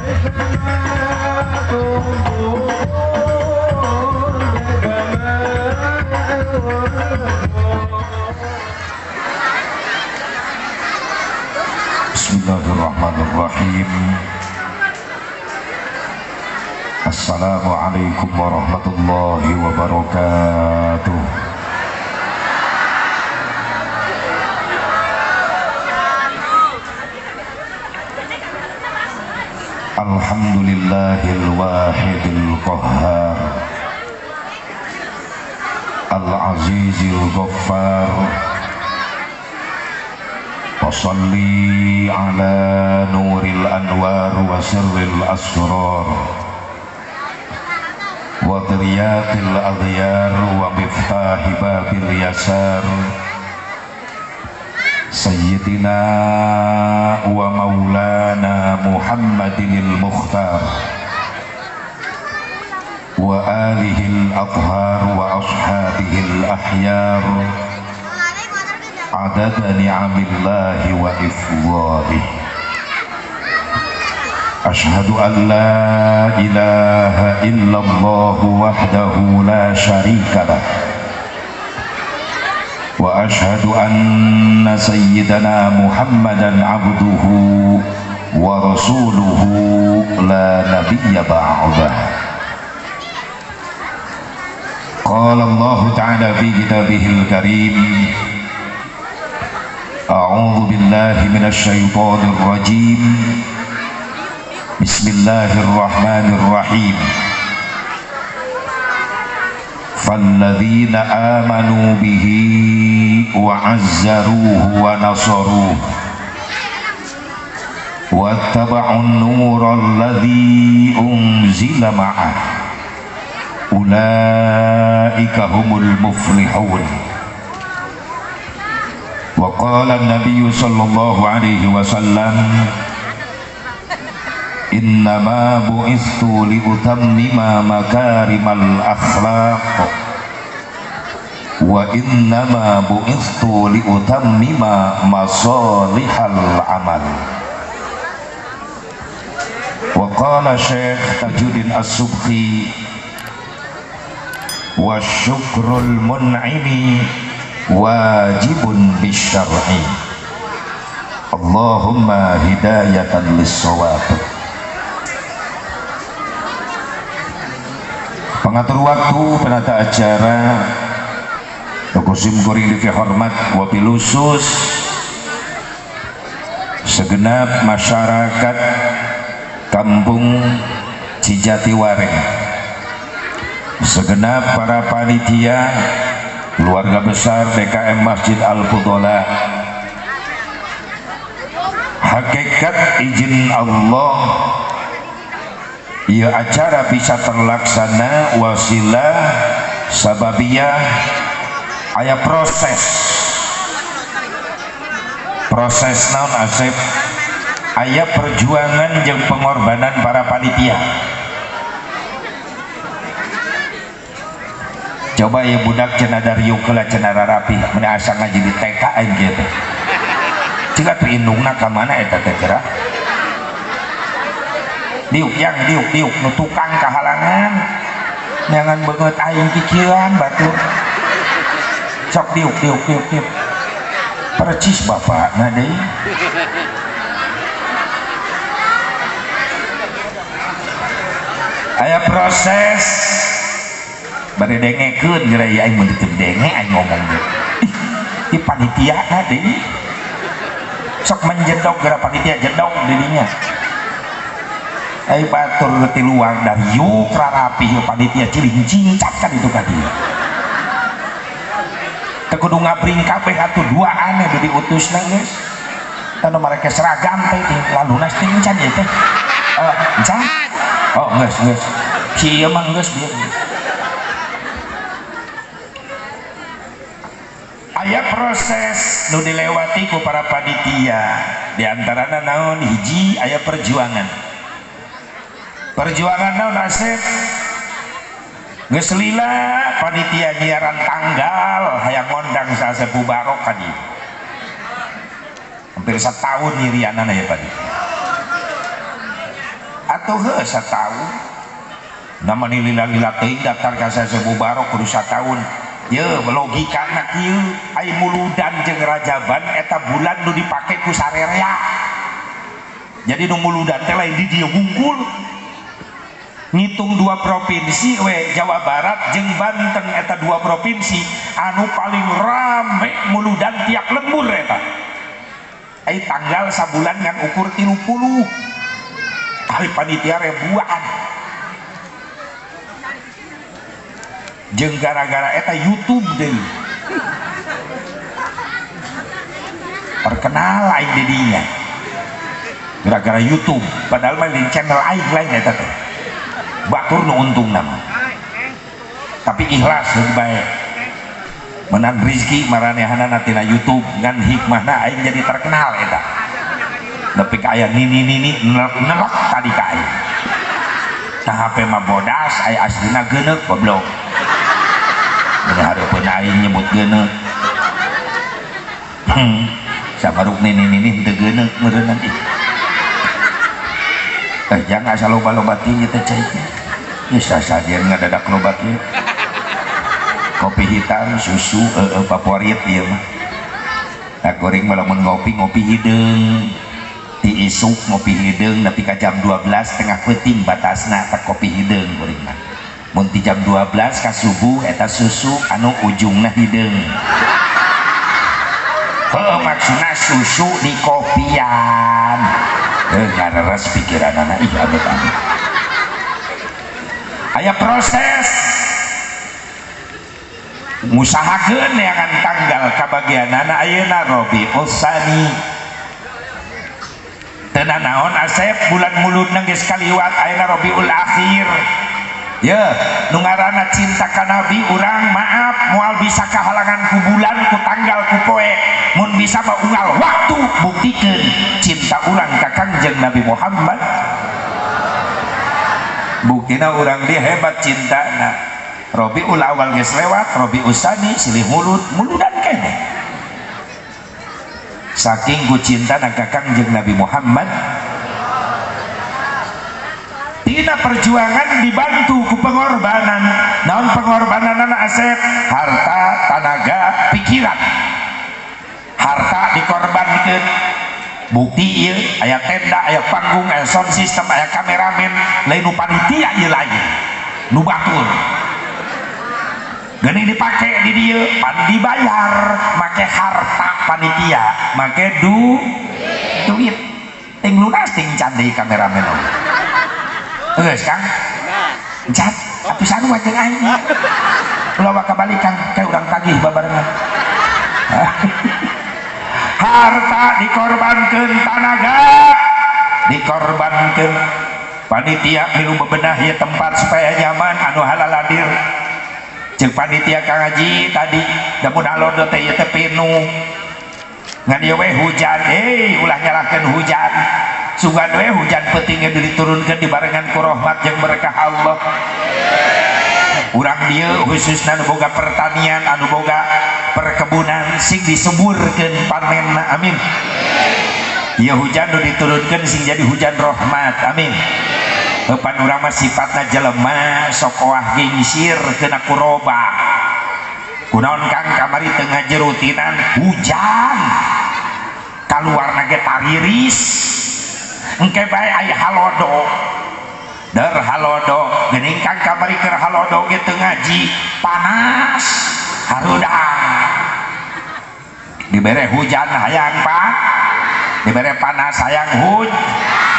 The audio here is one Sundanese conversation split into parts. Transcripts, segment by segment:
Bismillahirrahmanirrahim. Assalamualaikum warahmatullahi wabarakatuh. Alhamdulillahil wahidil qahhar, al-azizil ghaffar. Wassalli ala nuril anwar wa sirril asrar wa dhiryatil aghyar wa miftahi babil yasar, sayyidina wa maulana Muhammadinil mukhtar wa alihil athhar wa ashabihil ahyar, adada ni'amillahi wa ifdhalih. Ashhadu an la ilaha illallah wahdahu la syarika lah, wa ashhadu anna sayyidana Muhammadan abduhu wa rasuluhu la nabiyya ba'dah. Qala Allah ta'ala fi kitabihil karim, a'udzu billahi minasy syaithanir rajim. Bismillahirrahmanirrahim. Falladzina amanu bihi wa 'azzaruhu wa nasaruhu wattaba'un nural ladzi unzila ma'ah ulaika humul muflihun. Wa qala an-nabiy sallallahu alaihi wasallam, innama bu'istu liutammima makarimal akhlaq wa innama bu'istu liutammima masalihal amal. Wa qala Syekh Tajuddin As-Subki, wa syukrul mun'imi wajibun bisyar'i. Allahumma hidayatan lis-shawab. Pengatur waktu, penata acara, kusim kuring dihormat wabil khusus segenap masyarakat Kampung Cijatiwareng, segenap para panitia, keluarga besar DKM Masjid Al-Fudhola. Hakikat izin Allah, ya acara bisa terlaksana wasilah sababiyah, aya proses naon asep, aya perjuangan jeung pengorbanan para panitia. Coba ya budak cenah dariuk heula cenah rarapi mun asa ngaji di TK aing kieu teh. Cik atuh indungna ka mana eta teh geura? Diuk yang diuk diuk nu tukang kahalangan jangan beungeut aing kikieuan batur. Sok diuk diuk diuk diuk. Percis bapakna deui. Aya proses bari dengekeun geura ieu aing mun teu denge aing ngomong ge. Ih, di panitia na deui. Sok menjedog geura panitia jedog dirinya. Ai batur ti luar dari yuk rarapi panitia ciling cincak kan itu ka dieu. Teu kudu ngabring kabeh atuh duaan nu diutusna geus. Tanu mereka seragam teh lalunas teh encan ieu teh. Encan? Oh geus geus. Si ieu mah geus dieu. Aya proses nu dilewati ku para panitia, di antarana naon hiji aya perjuangan. Perjuangan naon asep? Geus lila panitia nyiaran tanggal hayang ngondang Asep Mubarok ka dieu. Hampir setahun nyirianana ya panitia. Atuh heuh sataun. Nama lila-lila teuing daftar ka Syekh Mubarok kudu sataun. Ye logikana kieu ai muludan jeung rajaban eta bulan nu dipake ku sarerea. Jadi nu muludan teh lain di dieu wungkul. Ngitung dua provinsi we Jawa Barat jeung Banten eta dua provinsi anu paling rame muludan tiap lembur eta. Ai tanggal sabulan ngan ukur 30. Ai panitia ribuan. Jeung gara-gara eta YouTube deui. Terkenal aing di dinya. Gara-gara YouTube, padahal mah di channel aing lain eta teh. Batur nu untung nama. Tapi ikhlas heuh bae. Menang rizki maranehanana tina YouTube ngan hikmahna aing jadi terkenal eta. Nepi ka aya nini-nini nelek tadi ka aing. Tah HP mah bodas aya aslina geuneuk goblok. Ini hareupeun aing nyebut geuneuk. Sabaruk nini-nini henteu geuneuk meureunnan ih. Eh jangan asal loba-loba tinggi teh cai. Ieu sasajian ngadadak loba kieu. Kopi hitam, susu, favorit ieu mah. Nah goreng mah lamun ngopi, ngopi hideung. Ti isuk ngopi hideung nepi ka jam 12 tengah peuting batasna teh kopi hideung goreng mah. Mun ti jam 12 ka subuh eta susu anu ujungna hideung. Heuh maksudna susu di kopian. Ngareres pikiranana ih amit-amit. Aya proses ngusahakeun neangan tanggal kabagianana ayeuna Rabiul Tsani. Teu nanaon Asep bulan muludna geus kaliwat ayeuna Rabiul Akhir. Ye, nu ngaranna cinta ka Nabi urang maaf moal bisa kahalangan ku bulan ku tanggal ku poe. Mun bisa mah unggal waktu buktikeun cinta urang ka Kangjeng Nabi Muhammad. Buktina urang dia hebat cintana. Rabiul Awal geus lewat, Rabiul Tsani silih mulud, muludan keneh. Saking ku cintana ka Kangjeng Nabi Muhammad. Tina perjuangan dibantu ku pengorbanan. Naon pengorbananana Asep? Harta, tanaga, pikiran. Harta dikorbankeun. Bukti ieu aya tenda, aya panggung, aya sound system, aya kameramen, lain nu panitia ieu lain. Nu batur. Geuning dipake di dieu, pan dibayar make harta panitia, make duit. Ting lunas ting can deui kameramen. Geus Kang. Encan, atuh sarua jeung aing. Ulah waka balik Kang, kae urang tagih babarengan. Harta dikorbankeun, tanaga dikorbankeun. Panitia milu bebenah ieu tempat supaya nyaman anu halal hadir. Jeung panitia Kang Haji tadi da mun alodo teh ieu teh pinuh. Ngan ieu we hujan, ulah nyalahkeun hujan. Sugan we hujan peutingnya diturunkeun dibarengan ku rahmat jeung berkah Allah. Urang dieu khususna anu boga pertanian, anu boga perkebunan sing disuburkeun panenna, amin. Ieu hujan nu diturunkeun sing jadi hujan rahmat, amin. Pan urang mah sifatna jelema sok oah gingsir kena kuroba. Kunaon Kang kamari teu ngajerutinan hujan. Kaluarna ge tariris. Engke bae aya halodo. Der halodo geuning Kang kamari keur halodo ge teu ngaji, panas harudang. Dibere hujan hayang pan, dibere panas hayang huj,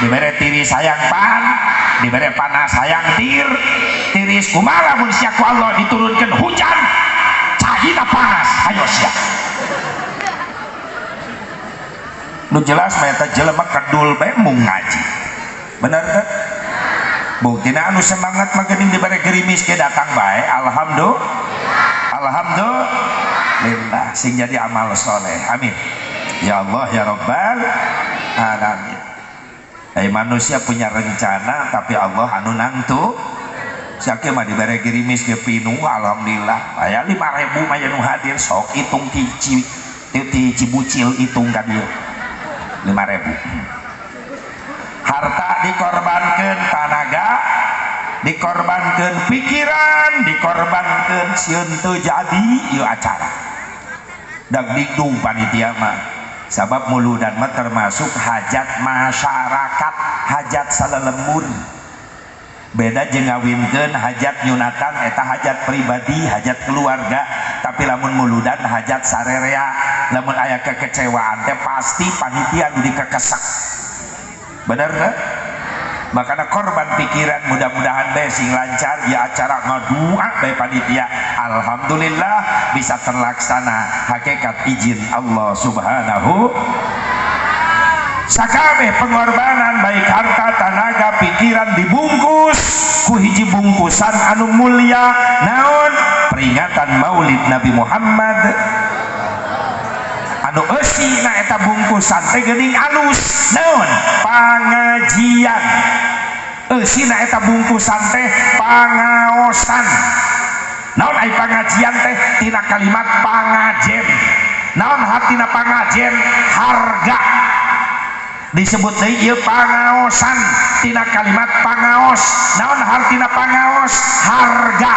dibere tiris hayang pan, dibere panas hayang tiris. Kumaha mun sia ku Allah diturunkeun hujan cahina panas hayo sia. Nu jelas mah eta jelema kedul bae mung ngaji. Bener teh? Buktina anu semangat mah geuning dibere gerimis ge datang bae. Alhamdulillah. Alhamdulillah sing jadi amal soleh. Amin. Ya Allah ya Rabbal alamin. Hey, manusia punya rencana tapi Allah anu nangtu. Sakieu mah dibere gerimis ge pinuh alhamdulillah. Aya 5000 mah anu hadir sok hitung ti Cibucil hitung ka dieu. 5000. Harta dikorbankan, Dikorbankeun tanaga, dikorbankeun pikiran, dikorbankeun sieun teu jadi ieu acara. Dagdingdung panitia mah. Sabab muludan mah termasuk hajat masyarakat, hajat salelembur. Beda jeung ngawinkeun hajat nyunatan eta hajat pribadi, hajat keluarga, tapi lamun muludan hajat sarerea. Lamun aya kekecewaan teh pasti panitia nu dikekesek. Bener teh? Makana korban pikiran mudah-mudahan bae sing lancar ya acara ngadua bae panitia. Alhamdulillah bisa terlaksana hakikat izin Allah Subhanahu. Sakabeh pengorbanan baik harta, tenaga, pikiran dibungkus ku hiji bungkusan anu mulia naon? Peringatan Maulid Nabi Muhammad. Anu eusi na eta bungkusan teh geuning alus naon? Pangajian. Eusi na eta bungkusan teh pangaosan. Naon ai pangajian teh? Tina kalimat pangajen. Naon hartina pangajen? Harga. Disebut deui ieu pangaosan tina kalimat pangaos. Naon hartina pangaos? Harga.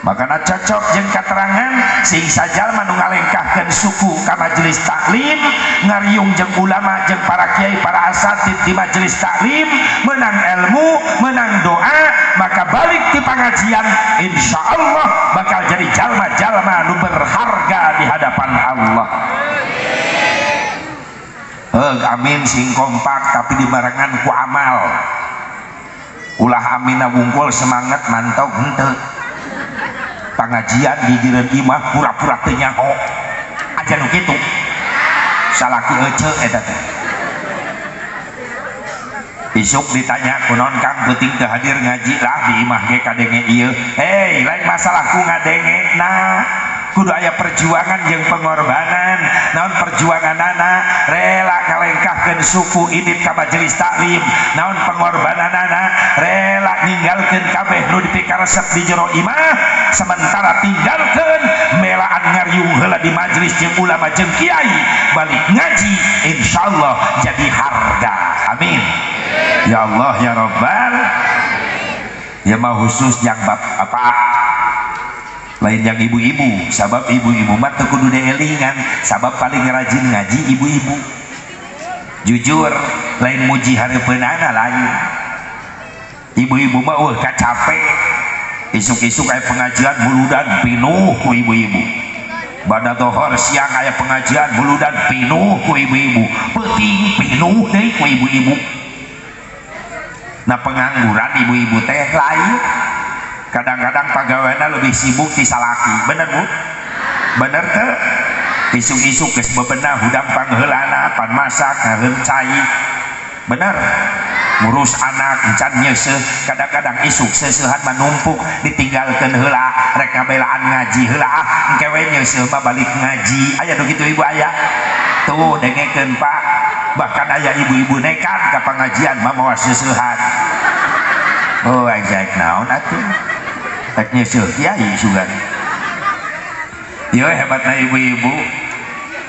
Makana cocok jeung katerangan sing sajalma nu ngalengkahkeun suku ka majelis taklim, ngariung jeung ulama jeung para kiai para asatid di majelis taklim, menang ilmu, menang doa, maka balik di pengajian insyaallah bakal jadi jalma-jalma nu berharga di hadapan Allah. Heug amin sing kompak tapi dibarengan ku amal. Ulah amina wungkul semangat mantau henteu. Pangajian gigireun imah pura-pura teu nyaho. Aja nu kitu. Salaki ece eta teh. Isuk ditanya kunaon Kang peuting teu hadir ngaji lah di imah ge kadenge ieu. Hei, lain masalah ku ngadenge na. Kudu aya perjuangan jeung pengorbanan. Naon perjuanganana? Rela ngalengkahkeun suku indit ka majelis taklim. Naon pengorbananana? Rela ninggalkeun kabeh nu dipikaresep di jero imah, sementara tinggalkeun melaan ngariung heula di majelis jeung ulama jeung kiai, balik ngaji insyaallah jadi harga. Amin. Ya Allah ya Rabbal. Ya mah khusus yang bab apa? Lain yang ibu-ibu, sabab ibu-ibu mah teu kudu dielingan, sabab paling rajin ngaji ibu-ibu. Jujur, lain muji hareupeunana lain. Ibu-ibu mah eueuh kacape. Isuk-isuk aya pengajian muludan pinuh ku ibu-ibu. Bada dohor siang aya pengajian muludan pinuh ku ibu-ibu. Peuting pinuh deui ku ibu-ibu. Nah pengangguran ibu-ibu teh lain. Kadang-kadang pagaweana lebih sibuk ti salaki. Bener Bu? Bener teu? Isuk-isuk geus bebenah hudang pangheulana, pan masak, ngaheun cai. Bener? Ngurus anak encan nyeuseuh, kadang-kadang isuk seuseuhan mah numpuk ditinggalkeun heula, rek ngabelaan ngaji heula ah, engke we nyeuseuh mah balik ngaji. Aya nu kitu ibu aya? Tuh dengekeun Pak. Bahkan aya ibu-ibu nekat ka pangajian mah mawa seuseuhan. Oh, ajak naon atuh? Rek nyeuseuh kiai sugan. Ieu hebatna ibu-ibu.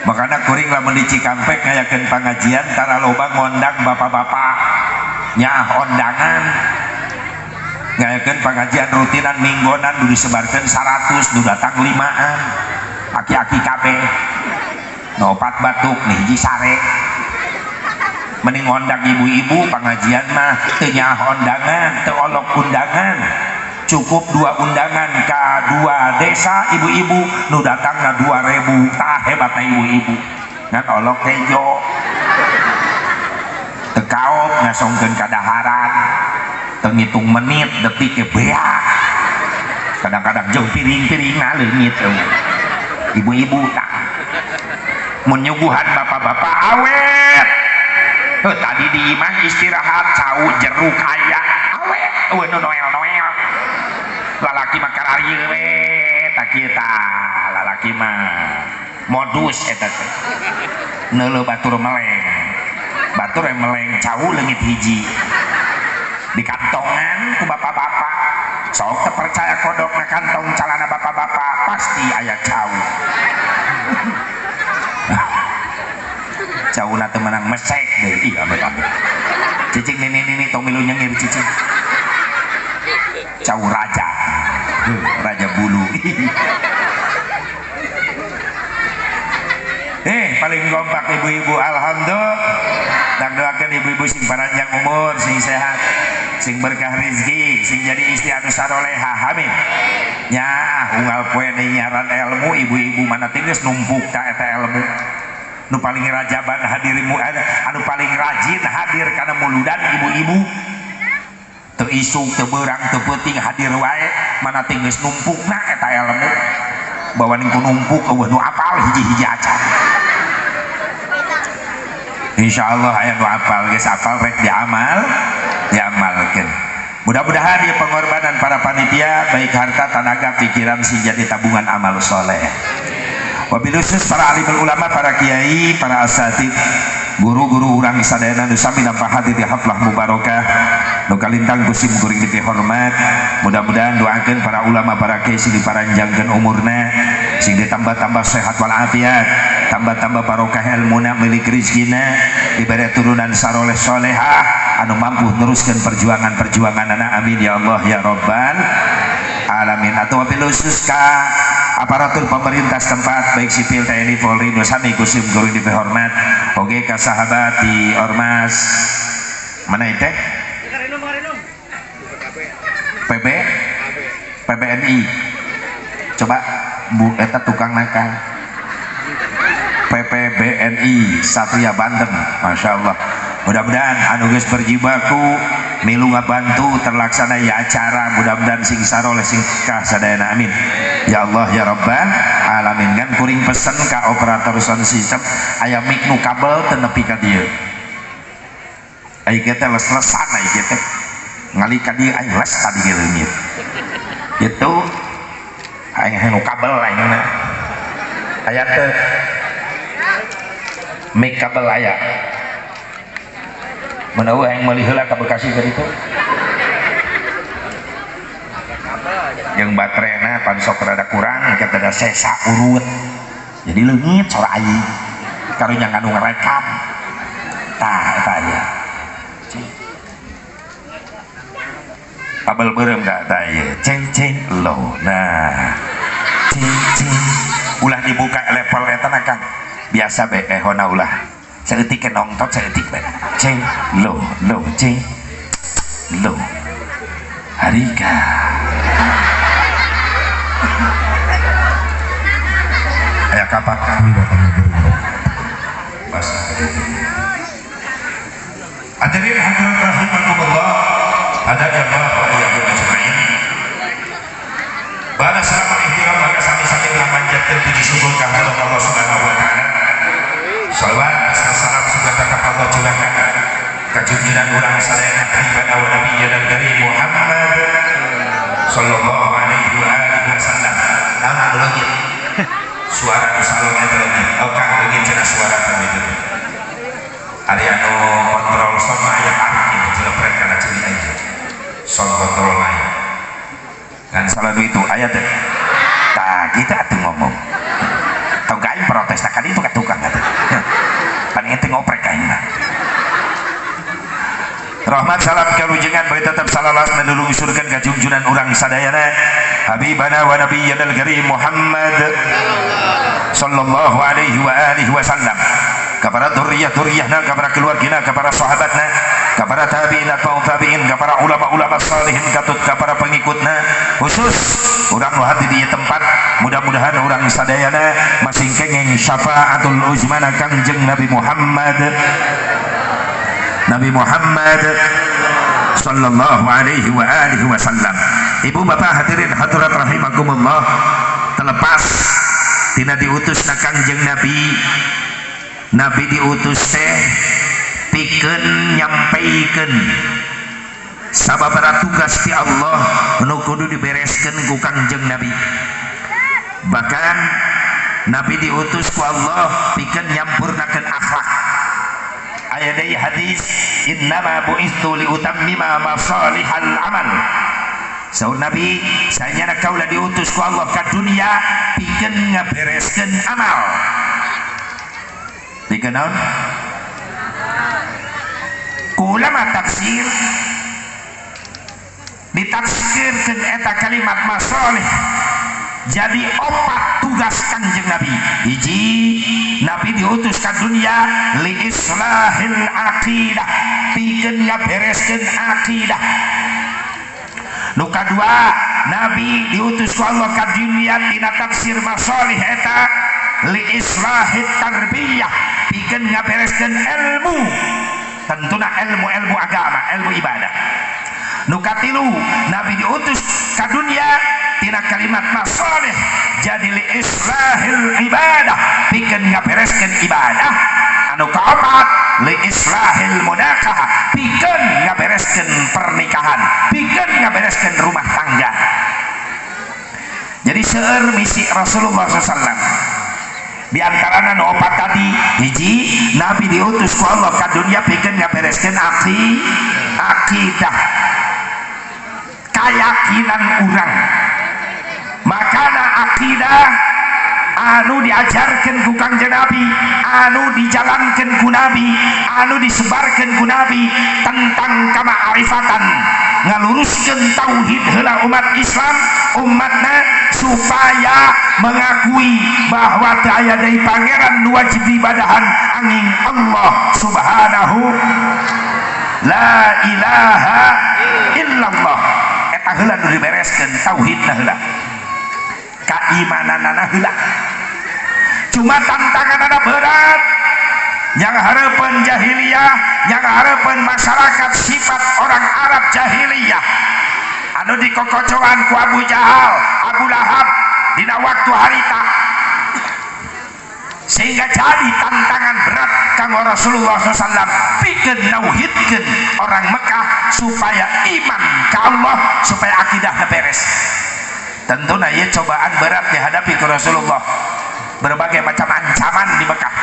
Makana kuring lamun di Cikampek ngayakeun pangajian tara loba ngondang bapak-bapak. Nyaah ondangan. Ngayakeun pangajian rutinan minggonan nu disebarkeun 100 nu datang 5an. Aki-aki kabeh. Nu opat batuk nih hiji sare. Mending ngondang ibu-ibu pengajian mah teu nyaah ondangan, teu olok undangan. Cukup 2 undangan ka 2 desa ibu-ibu nu datangna 2000. Tah hebatna ibu-ibu. Ngan olok kejo. Teu kaop ngasongkeun kadaharan. Teu ngitung menit detik ge beak. Kadang-kadang jeung piring-piringna leungit. Ibu-ibu tah. Mun nyuguhan bapak-bapak awet. Tadi di imah istirahat cau jeruk aya awet eueuh nu noel-noel. Lalaki mah kararieu we tah kieu tah lalaki mah modus eta teh. Neuleuh batur meleng. Batur meleng cau leungit hiji. Di kantongan ku bapak-bapak. Sok teu percaya kodokna kantong calana bapak-bapak pasti aya cau. Cauna teu meunang mesek deui. Ih amit-amit. Cicing nini-nini tong tong milu nyengir cicing. Cau raja. Raja bulu. Paling kompak ibu-ibu, alhamdulillah. Dan doakan ibu-ibu sing panjang umur, sing sehat, sing berkah rezeki, sing jadi istri anu saroleha, amin. Nyaah unggal poe nyaran ilmu ibu-ibu mana tingges numpuk ta eta ilmu. Nu paling rajaban hadirimu anu paling rajin hadir kana muludan ibu-ibu. Teu isuk teu beurang teu peuting hadir wae mana tingges numpukna eta ilmu. Bawa ning ku numpuk eueuh nu apal hiji-hiji acan. Insyaallah aya nu apal geus apal rek diamal, diamalkeun. Mudah-mudahan ya pengorbanan para panitia baik harta, tenaga, pikiran sing jadi tabungan amal soleh. Wabil khusus para alimul ulama, para kiai, para asatid, guru-guru urang sadayana nu sami nampak hadir di haflah mubarakah nu kalintang ku sim kuring dipihormat. Mudah-mudahan doakeun para ulama, para kiai sing diparanjangkeun umurna, sing ditambah-tambah sehat walafiat, tambah-tambah barokah ilmuna, milik rezekina, diberi turunan saroleh solehah anu mampu neruskeun perjuangan-perjuanganana, amin ya Allah ya Rabbal alamin. Atau wabil khusus ka aparatur pemerintah setempat baik sipil, TNI, Polri, nu sami ku sim kuring dipihormat. Oge ka sahabat di ormas mana itu? PB PBNI. Coba Bu eta tukang nakal. PPBNI Satria Banten, Masya Allah. Mudah-mudahan anu geus berjibaku milu ngabantu terlaksana ya acara, mudah-mudahan sing saroleh sing kah sadayana, amin ya Allah ya Rabbal alamin. Kan kuring pesen ka operator sound system aya mic nu kabel teu nepi ka dieu. Ai kieu teh les-lesan ai kieu teh ngali ka dieu ai les tadi ge leungit. Gitu aing nu kabel aing na. Aya teu mic kabel aya. Mana eueuh aing meuli heula ka Bekasi ka ditu. Jeung baterena pan sok rada kurang engke da sesa urut. Jadi leungit sora aing. Karunya nganu ngarekam. Tah eta aya. Kabel beureum da tah ieu. Ceng ceng lo. Nah. Ceng ceng. Ulah dibuka level eta na Kang. Biasa be ehona ulah. Saeutik ke nongtot saeutik be. Ceng lo lo ceng lo. Harika. Aya kapak kami datang guru. Pas. Hadirin hadirat rahimakumullah. Ada yang wa iyyakum ajmain. Bala salam ihtiram maka sami-sami ngamanjatkeun puji syukur ka Allah Subhanahu wa taala. Salawat salam semoga tetap Allah curahkan ka junjungan urang sadayana habibana wa nabiyyana karim Muhammad sallallahu alaihi wa alihi wasallam. Naon anu leungit? Suara nu salon eta leungit. Oh Kang leungit cenah suara teh itu. Ari anu kontrol sound mah aya tarik ieu jelepret kana ceuli aja. Sound kontrol lain. Kan selalu itu aya teh. Tah kita atuh ngomong. Tong ka aing protes tah kan itu ka tukang atuh. Pan ente ngoprek aing mah. Rahmat salam kalujengan bae tetep salalas nalungsurkeun ka junjunan urang sadayana habibana wa nabiyyana al-karim Muhammad sallallahu alaihi wa alihi wasallam. Kepada dzurriyyah-dzurriyyahna, kepada keluargina, kepada sahabatna, kepada tabi'in atau tabi'in, kepada ulama-ulama salihin katut, kepada pengikutna, khusus urang nu hadir di tempat, mudah-mudahan urang sadayana masing kenging syafaatul uzmana Kangjeng Nabi Muhammad. Nabi Muhammad sallallahu alaihi wa alihi wasallam. Ibu bapak hadirin hadirat rahimakumullah, terlepas tina diutus na Kangjeng Nabi, Nabi diutus teh pikeun nyampaikeun sababaraha tugas ti Allah nu kudu dibereskeun ku Kangjeng Nabi. Bahkan Nabi diutus ku Allah pikeun nyampurnakeun akhlak. Aya deui hadis innama bu'istu liutammima masalihal amal. Saur Nabi, sanyana kaula diutus ku Allah ka dunia pikeun ngabereskeun amal. Pikeun naon? Ku ulama tafsir Ditafsirkeun eta kalimat masolih jadi opat tugas Kangjeng Nabi. Hiji, Nabi diutus ka dunia li islahil aqidah, pikeun ngabereskeun aqidah. Nu kadua, Nabi diutus ku Allah ka dunia tina tafsir masolih eta li islahit tarbiyah, pikeun ngabereskeun ilmu, tentuna ilmu-ilmu agama, ilmu ibadah. Nu katilu, Nabi diutus ka dunia tina kalimat masolih jadi li islahil ibadah, pikeun ngabereskeun ibadah. Anu kaopat, li islahil munakah, pikeun ngabereskeun pernikahan, pikeun ngabereskeun rumah tangga. Jadi seueur misi Rasulullah SAW. Di antarana nu opat tadi, hiji, Nabi diutus ku Allah ka dunia pikeun ngabereskeun akidah, keyakinan urang. Makana akidah anu diajarkan ku Kangjeng Nabi, anu dijalankan ku Nabi, anu disebarkan ku Nabi tentang kemaarifatan, ngaluruskeun tauhid heula umat Islam, umatna supaya mengakui bahwa teu aya deui pangeran nu wajib diibadahan angin Allah Subhanahu la ilaha illallah. Eta heula nu dibereskeun tauhidna heula, keimananana heula. Cuma tantanganana berat, yang harapan jahiliyah, yang harapan masyarakat sifat orang Arab jahiliyah anu dikokocoan ku Abu Jahal, Abu Lahab dina waktu harita, sehingga jadi tantangan berat kanggo Rasulullah SAW pikeun nauhidkeun orang Mekah supaya iman ka Allah, supaya akidahna beres. Tentu ieu cobaan berat dihadapi ku Rasulullah, berbagai macam ancaman di Mekah.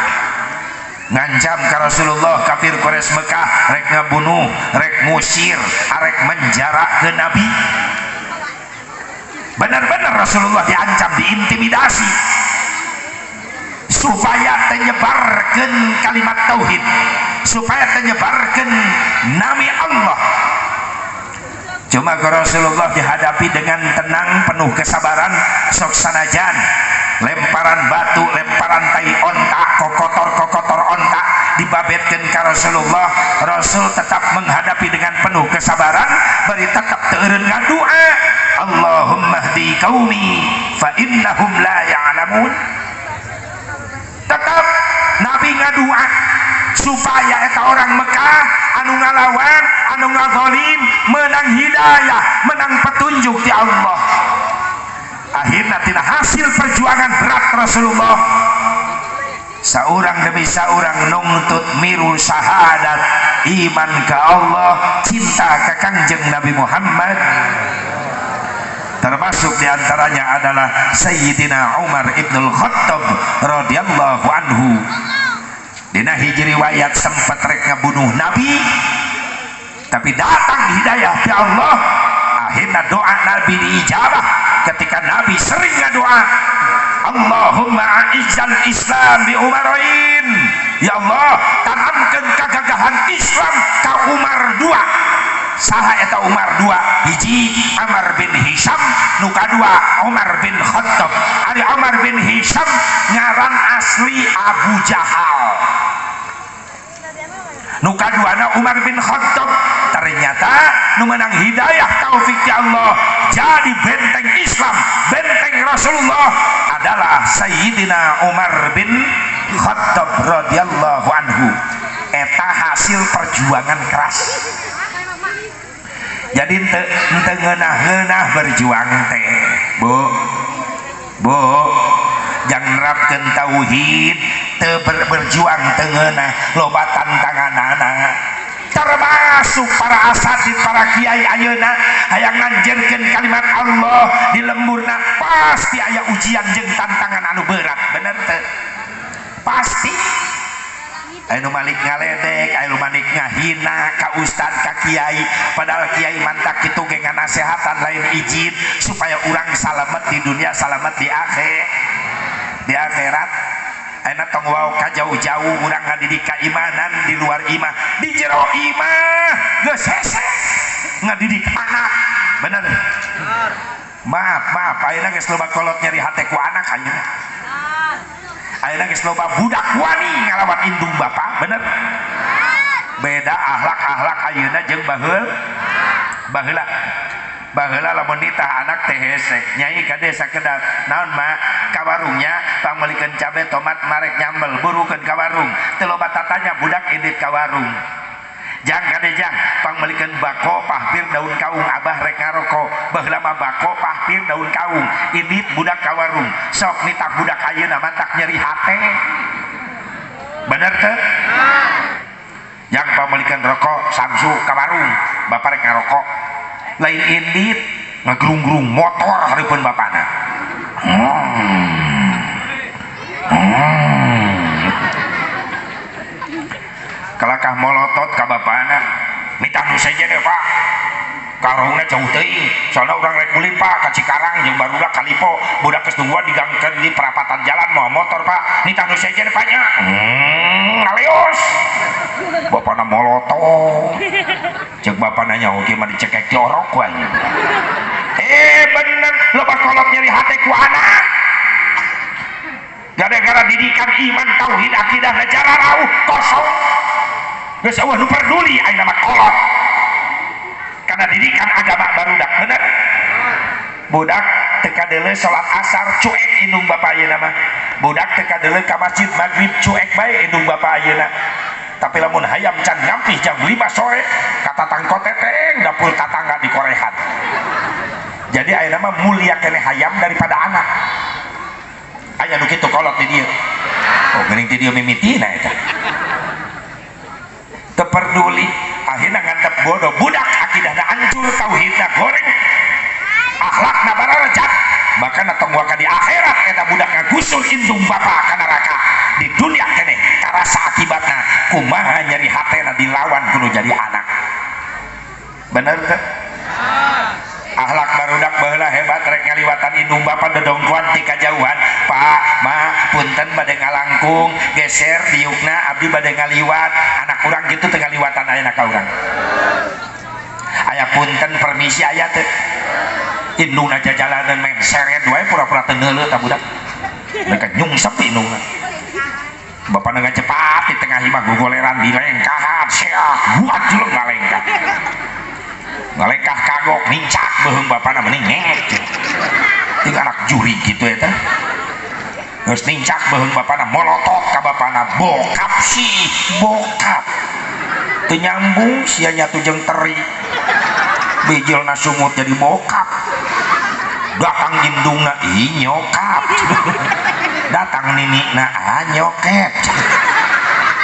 Ngancam ke Rasulullah kafir Quraisy Mekah, rek ngabunuh, rek ngusir, arek menjara ke Nabi. Benar-benar Rasulullah diancam, diintimidasi supaya tenyebarkan kalimat tauhid, supaya tenyebarkan nami Allah. Cuma ke Rasulullah dihadapi dengan tenang, penuh kesabaran, sok sanajan lemparan batu, lemparan tai onta, kokotor-kokotor onta dibabetkeun ka Rasulullah, Rasul tetap menghadapi dengan penuh kesabaran, bari tetap teu eureun ngadua, Allahumma hdi qaumi fa innahum la ya'lamun. Tetap Nabi ngadua supaya eta orang Mekah anu ngalawan, anu ngazalim menang hidayah, menang petunjuk di Allah. Akhirnya tina hasil perjuangan berat Rasulullah, saurang demi saurang nungtut miru syahadat, iman ke Allah, cinta ke Kangjeng Nabi Muhammad. Termasuk diantaranya adalah Sayyidina Umar ibnul Khattab radhiyallahu anhu. Dina hiji riwayat sempat rek ngabunuh Nabi, tapi datang hidayah ti Allah. Akhirnya doa Nabi diijabah ketika Nabi sering ngadoa, Allahumma a'izzal Islam bi Umarin. Ya Allah, tanamkeun kagagahan Islam ka Umar dua. Saha eta Umar dua? Hiji Amr bin Hisham, nu kadua Umar bin Khattab. Ari Umar bin Hisham ngaran asli Abu Jahal, nu kaduana Umar bin Khattab. Ternyata nu menang hidayah taufik ya Allah jadi benteng Islam, benteng Rasulullah adalah Sayyidina Umar bin Khattab radhiyallahu anhu. Eta hasil perjuangan keras. Jadi ente ngeunah-ngeunah berjuang teh, Bu. Bu, jangan nerapkeun tauhid, teu berjuang teu ngeunah, loba tantanganana. Termasuk para asatid, para kiai ayeuna hayang nganjirkeun kalimat Allah di lemburna, pasti aya ujian jeung tantangan anu berat, bener teu? Pasti. Anu malik ngaledek, anu malik ngahina ka ustad, ka kiai, padahal kiai mantak kitu ge nganasehatan lain izin supaya urang salamet di dunia, salamet di akhir, di akhirat. Ayeuna tong wau ka jauh-jauh urang ngadidik keimanan di luar imah, di jero imah geus hese ngadidik anak Bener. Maaf, maaf, ayeuna geus loba kolot nyeri hate ku anak ayeuna. Ayeuna geus loba budak wani ngalawan indung bapak, bener? Beda akhlak-akhlak ayeuna jeung baheul. Baheula. Baheula lamun nitah anak teh hese, nyai ka desa kedap. Naon mak? Ka warungnya pangmeulikeun cabe tomat marek nyambel, burukeun ka warung. Teu loba tatanya budak indit ka warung. Jang kade jang pangmeulikeun bako pahpir daun kaung abah rek ngaroko. Baheula mah bako pahpir daun kaung indit budak ka warung. Sok nitah budak ayeuna mantak nyeri hate. Bener teu? Jang pangmeulikeun rokok samsu ka warung, bapak rek ngarokok. Lain indit ngagerung-gerung motor hareupeun bapana. Kalakah molotot ka bapana, nitah nu sejen we Pak. Karungna jauh teuing, soalna urang rek meuli Pak ka Cikarang jeung barudak Kalipo, budak geus nungguan digangkeun di perapatan jalan moal motor Pak. Nitah nu sejen Pak nya. Ngaleos. Bapana molotot. Ceuk bapana nya oge mah dicekek jorok wae. Bener, loba kolot nyeri hate ku anak. Gara-gara didikan iman tauhid akidah najara rauh kosong. Geus eueuh nu peduli ayeuna mah kolot. Karena didikan agama barudak, bener? Budak teu kadeuleu salat asar cuek indung bapa ayeuna mah. Budak teu kadeuleu ka masjid magrib cuek bae indung bapa ayeuna. Tapi lamun hayam can ngampih jam 5 sore ka tatangko teteng dapur tatangga dikorehan. Jadi ayeuna mah mulia keneh hayam daripada anak. Aya nu kitu kolot di dieu. Oh geuning ti dieu mimitina eta. Teu peduli akhirna ngantep bodoh budak akidahna hancur tauhidna goreng akhlakna bararejat bahkan tong waka di akhirat eta budak ngagusur indung bapa ka neraka. Di dunia keneh karasa akibatna kumaha nyeri hatena dilawan kudu jadi anak. Bener teu? Akhlak barudak baheula hebat rek ngaliwatan indung bapa dodongkuan ti kajauhan. Pak, ma, punten bade ngalangkung, geser diukna abdi bade ngaliwat. Anak urang kitu teu ngaliwatan ayeuna ka urang. Aya punten permisi aya teu. Indungna jajalanan main seret wae pura-pura teu neuleuh ta budak. Mereka nyungsep indungna. Bapana ngacepat di tengah imah gogoleran dilengkahan, seak buat jeleng ngalengkah. Ngalengkah kagok nincak beuheung bapana mending ngek. Ting anak juri gitu eta. Geus nincak beuheung bapana molotot ka bapana, bokap sih, bokap. Teu nyambung sia nyatu jeung teri. Bijilna sungut jadi bokap. Datang indungna ih nyokap. Datang ninikna ah nyoket.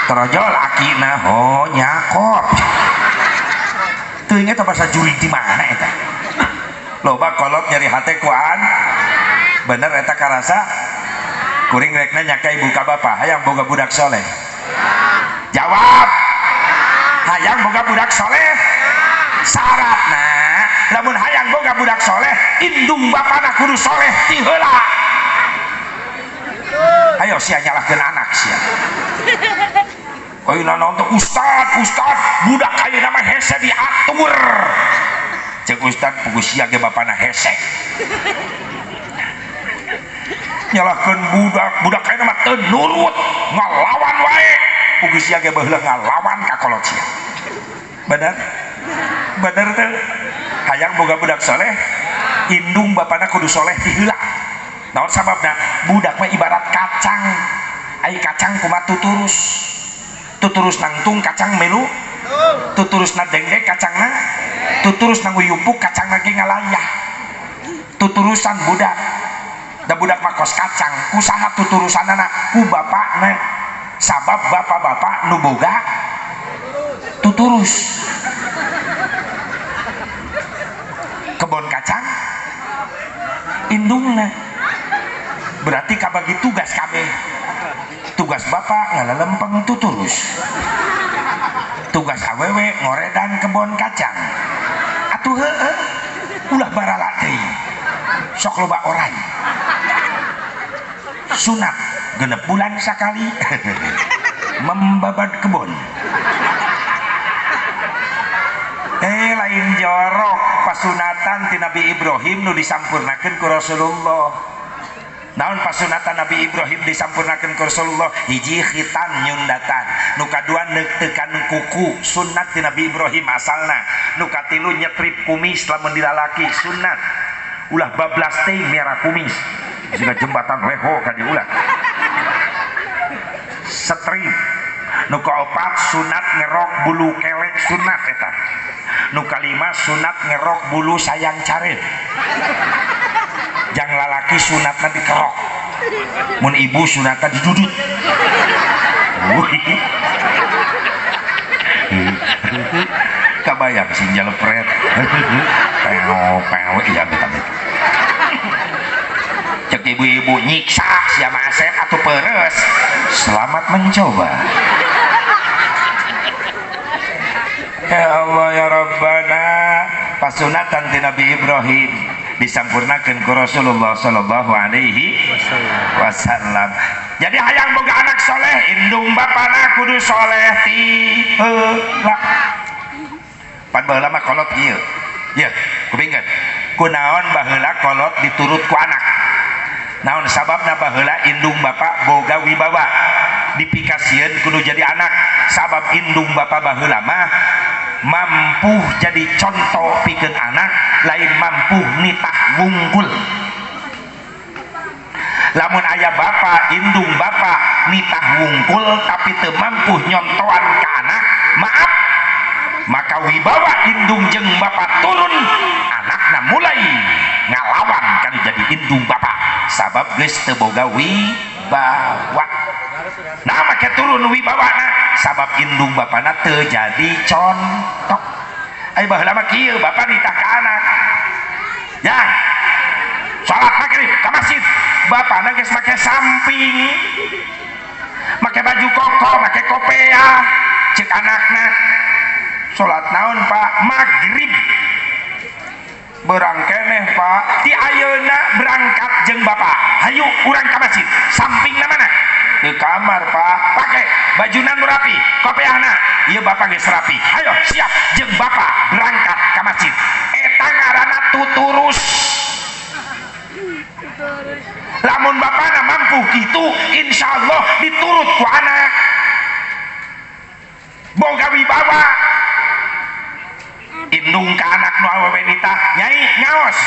Torojol akina ho nyakop. Teu inget bahasa juri di mana eta. Loba kolot nyeri hate kuan. Bener eta karasa. Kuring rekna nyaka ibu ka bapa, hayang boga budak soleh. Jawab. Hayang boga budak soleh. Syaratna lamun hayang boga budak soleh, indung bapana kudu soleh ti heula. Ayo sia nyalahkeun anak sia. Ayeuna naon teh ustad, ustad, budak ayeuna mah hese diatur. Ceuk ustad puguh sia ge bapana hese. Nyalahkeun budak, budak ayeuna mah teu nurut, ngalawan wae. Puguh sia ge baheula ngalawan ka kolot sia. Bener? Bener teu? Hayang boga budak soleh, indung bapana kudu soleh ti heula. Naon sababna? Budak mah ibarat kacang. Ai kacang kumaha tuturus. Tuturus nangtung kacang melu, tuturus na dengdek kacangna, tuturus nang uyupuk kacang lagi ngalayah. Tuturusan budak. Da budak mah kos kacang, kusaha tuturusanana ku bapakna. Sabab bapak-bapak nu boga tuturus. Kebon kacang indungna. Berarti kabagi tugas kabeh. Tugas bapak ngalalempeng tuturus. Tugas awewe ngoredan kebon kacang. Atuh heueuh ulah barala deui. Sok loba oray. Sunat 6 bulan sakali membabat kebon. Lain jorok pasunatan ti Nabi Ibrahim nu disampurnakeun ku Rasulullah. Naon pasunatan Nabi Ibrahim disampurnakeun ku Rasulullah? Hiji khitan nyundatan, nu kadua neuktekan kuku sunat ti Nabi Ibrahim asalna, nu katilu nyetrip kumis lamun dilalaki sunat, ulah bablas teh merah kumis siga jembatan leho ka dieu ulah setrip, nu kaopat sunat ngerok bulu kelek sunat eta, nu kalima sunat ngerok bulu sayang carit. Jang lalaki sunatna dikerok, mun ibu sunatna didudut. Kabayang sing jalepret. Peo peo iya amit. Cek ibu-ibu nyiksa sia mah Asep atuh peres. Selamat mencoba. Ya Allah ya Rabbana, pasunatan ti Nabi Ibrahim disampurnakeun ku Rasulullah sallallahu alaihi wasallam. Jadi hayang boga anak soleh, indung bapana kudu soleh ti heula. Pan baheula mah kolot ieu. Ieu, kupingkeun. Kunaon baheula kolot diturut ku anak? Naon sababna baheula indung bapa boga wibawa, dipikasieun kudu jadi anak. Sabab indung bapa baheula mah mampu jadi contoh pikeun anak, lain mampu nitah wungkul. Lamun aya bapa indung bapa nitah wungkul tapi teu mampu nyontoan ka anak, maaf, maka wibawa indung jeung bapa turun, anakna mulai ngalawan kan jadi indung bapa sabab geus teu boga wibawa. Nah make turun wibawana sabab indung bapana teu jadi contoh. Ai baheula mah kieu bapa nitah ka anak. Ya. Salat maghrib ka masjid, bapana geus make samping. Make baju koko, make kopeah, cek anakna. Salat naon Pak? Maghrib. Berang keneh Pak, ti ayeuna berangkat jeung bapa. Hayu urang ka masjid. Sampingna mana? Di kamar Pak, pakai bajuna nu rapi, kopeahna. Ieu bapa geus rapi. Ayo siap jeung bapa berangkat ka masjid. Eta ngaranna tuturus. Lamun bapana mampu kitu, insyaallah diturut ku anak. Boga wibawa. Indung ka anak nu awewe nitah, nyai ngaos.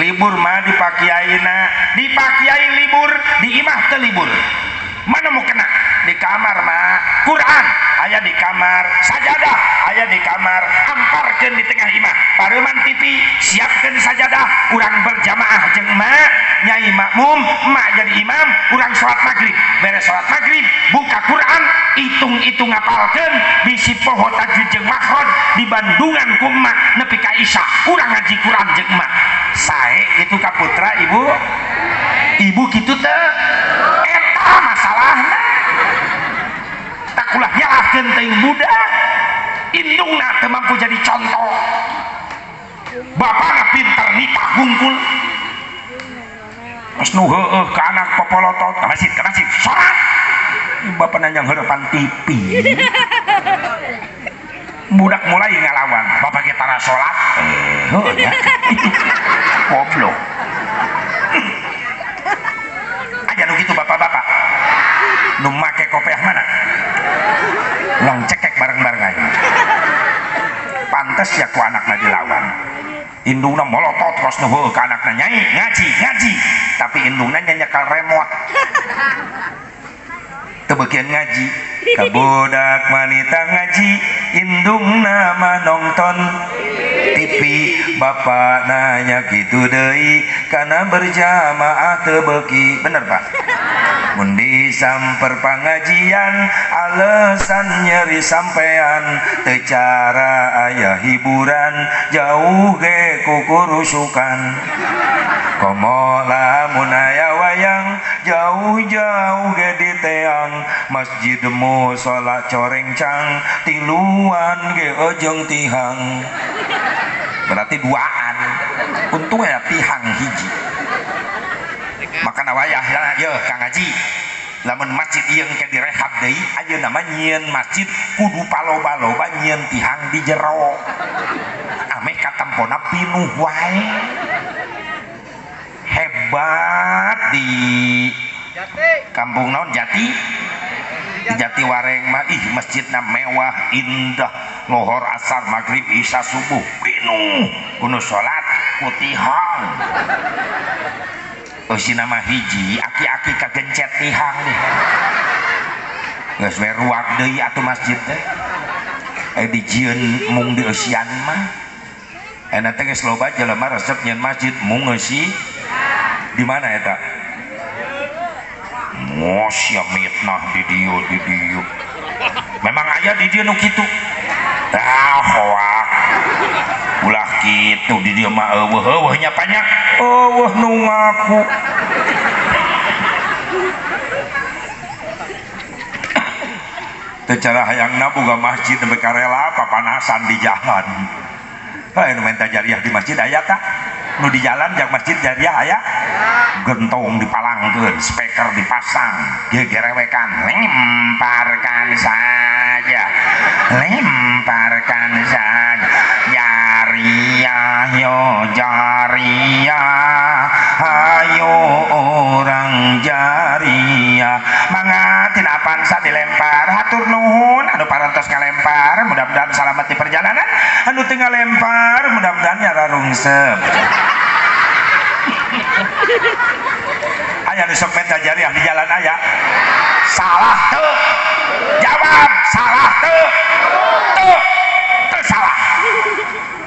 Libur mah dipakiaina, dipakiai libur, di imah teu libur. Mana mau kena? Di kamar mah Quran aya di kamar, sajadah aya di kamar, amparkeun di tengah imah, pareuman TV, siapkeun sajadah, urang berjamaah jeung mak, nyai makmum, mak jadi imam, urang salat maghrib, beres salat maghrib, buka Quran, hitung-hitung ngapalkeun, bisi poho tajwid jeung makhraj di Bandungan ku emak nepi ka Isya, urang ngaji Quran jeung emak. Sae kitu ka putra ibu? Ibu kitu teu? Eta masalahna. Tak ulah nyalahkeun teuing budak. Indungna teu mampu jadi contoh. Bapana pinter nitah hungkul. Terus nu heueuh ka anak popolotot ka masjid, salat. Bapana yang heurepan TV. Budak mulai ngalawan, bapak ge tara salat. Heueuh nya. Goblok. Aya nu kitu bapak-bapak. Nu make kopeah mana? Lang cekek bareng-bareng aja. Pantes ya ku anakna dilawan. Indungna molotot kos nu heueuh ka anakna, nyai ngaji, ngaji. Tapi indungna nyekal remote. Teu beukian ngaji. Ka budak manita ngaji, indungna mah nonton TV. Bapak nanya kitu deui kana berjamaah teu beuki. Bener Pak? Mun disamper pangajian alasan nyeri sampean, teu cara aya hiburan jauh ge kukurusukan. Komo lamun aya wayang jauh-jauh ge diteang, masjid musala corengcang tiluan ge ojong tihang. Berarti duaan, untungnya tihang hiji. Maka wayah ya kang ngaji Lamun masjid ieu engke direhab deui ayeuna mah nyieun masjid kudu paloba-loba nyieun tihang di jero. Ameh katempona pinuh wae. Hebat di kampung naon Jati? Di Jatiwareng mah ih masjidna mewah indah, lohor asar maghrib isya subuh pinuh kudu salat ku tihang. Eusina mah hiji aki-aki kagencet tihang nih. Geus we ruak deui atuh masjid teh. Dijieun mung dieusian mah. Eta teh geus loba jelema resep nyeun masjid mung eusi. Di mana eta? Mos ya mitnah di dieu di dieu. Memang aya di dieu nu kitu. Ah hoak. Ulah kitu di dieu mah eueuh-eueuh nya banyak. Eueuh nu ngaku. Teu cara hayangna boga masjid sampai karela papanasan di jalan. Heuh nu menta jariah di masjid aya tah? Nu di jalan jang masjid jariah aya? Gentong dipalangkeun, speaker dipasang, gegerewekan, lemparkan saja. Lemparkan saja. Jariah yo jariah, ayo orang jariah. Mangga tina Avanza dilempar, hatur nuhun anu parantos ngalempar, mudah-mudahan selamat di perjalanan. Anu teu ngalempar, mudah-mudahan nyararungsep. Aya nu sok menta jariah di jalan aya. Salah teu. Jawab salah teu. Teu. Teu salah.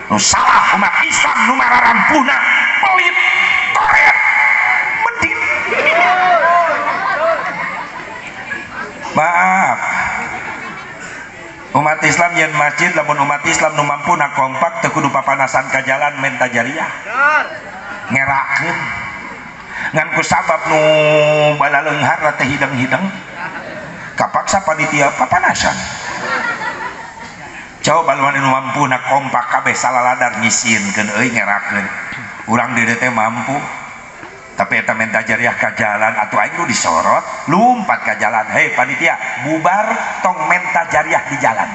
Nu salah umat Islam nu mararampuna, pelit, koret, medit. Maaf. Umat Islam yen masjid lamun umat Islam nu mampuna kompak teu kudu papanasan ka jalan menta jariah. Ngerakeun. Ngan ku sabab nu balaleunghar teh hideng-hideng kapaksa panitia papanasan. Coba lamun nu mampuna kompak kabeh salaladar ngisinkeun euy ngerakeun. Urang di dieu teh mampu. Tapi eta menta jariah ka jalan atuh aing nu disorot lumpat ka jalan. Hei panitia bubar tong menta jariah di jalan.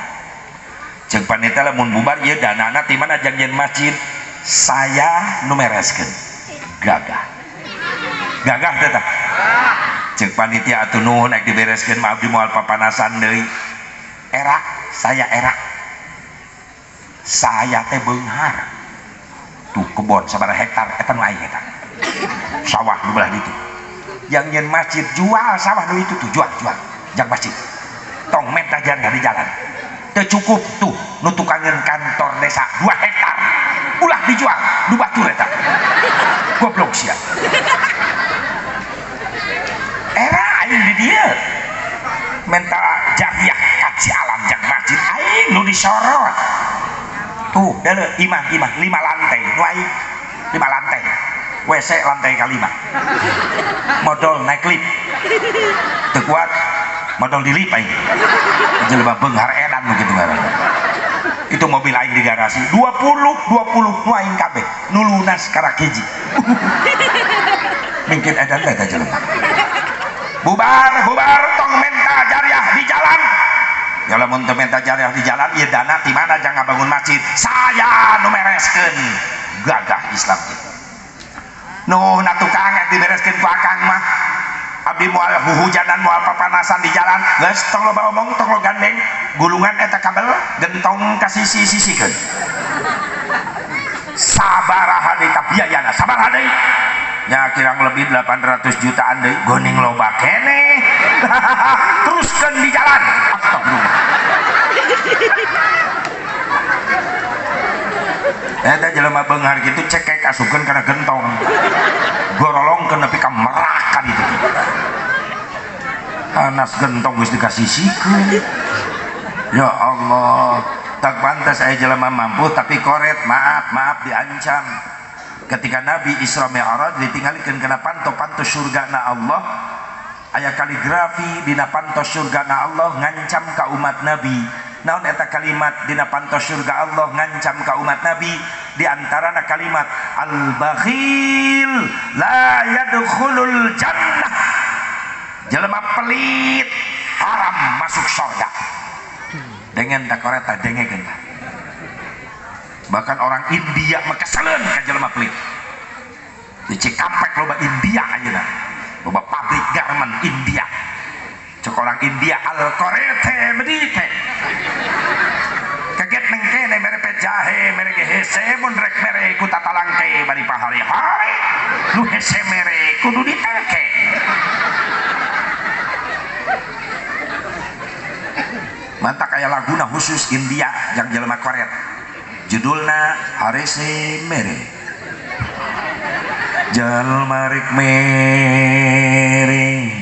Ceuk panitia lamun bubar ieu danana ti mana jang nyeun masjid? Saya nu mereskeun. Gagah. Gagah teh tah. Ceuk panitia atuh nuhun ek dibereskeun mah abdi moal papanasan deui. Era saya era. Saya teh beunghar. Tuh kebon sabaraha hektar eta nu aing eta. Sawah nu belah ditu. Yang nyeun masjid jual sawah nu itu tuh jual jual jang masjid. Tong menta jariah di jalan. Teu cukup tuh nu tukangeun kantor desa 2 hektar. Ulah dijual du batur eta. Goblok sia. Era aing di dieu. Menta jariah ka Cialam jang masjid aing nu disorot. Tuh deuleu imah-imah 5 lantai nu aing 5 lantai. WC lantai ke-5. Modal naik lift. Teu kuat modal di lift aing. Jelema beunghar edan nu kitu ngaranna. Itu mobil aing di garasi 20 20 nu aing kabeh nu lunas karak hiji. Mungkin edan teh eta jelema. Bubar bubar tong menta jariah di jalan. Ya lamun teu menta jariah di jalan ieu dana ti mana jang ngabangun masjid? Saya nu mereskeun. Gagah Islam kitu. Nuh na tukang ek dibereskeun ku akang mah. Abdi moal huhujanan moal papanasan di jalan. Geus tong loba omong tong lo gandeng gulungan eta kabel gentong ka sisi-sisikeun. Sabaraha deui ta biayana? Sabaraha deui? Nya kirang lebih 800 jutaan deui. Geuning loba keneh. Teruskeun di jalan. Astagfirullah. Eta jelema beunghar kitu cekek asupkeun kana gentong. Gorolongkeun nepi ka merakan itu. Anas gentong geus dikasisikeun. Ya Allah, tak pantas aya jelema mampu tapi koret, maaf, maaf diancam. Ketika Nabi Isra Mi'raj ditinggalikeun kana panto-panto surgana Allah, aya kaligrafi dina panto surgana Allah ngancam ka umat Nabi. Naon eta kalimat dina panto surga Allah ngancam ka umat Nabi, di antarana kalimat al-bakhil la yadkhulul jannah. Jelema pelit haram masuk surga. Dengan tak koreta dengekeun. Bahkan orang India mah keseleun ka jelema pelit. Di Cikampek loba India ayeuna. Loba pabrik garmen India. Cek orang India al korete medite. Kaget nengkene mere jahe mere hese mun rek mere ku tatalangke bari pahari-hari. Nu hese mere kudu diteke. Mantak aya laguna khusus India jang jelema koret. Judulna Harese Mere. Jalma rek mere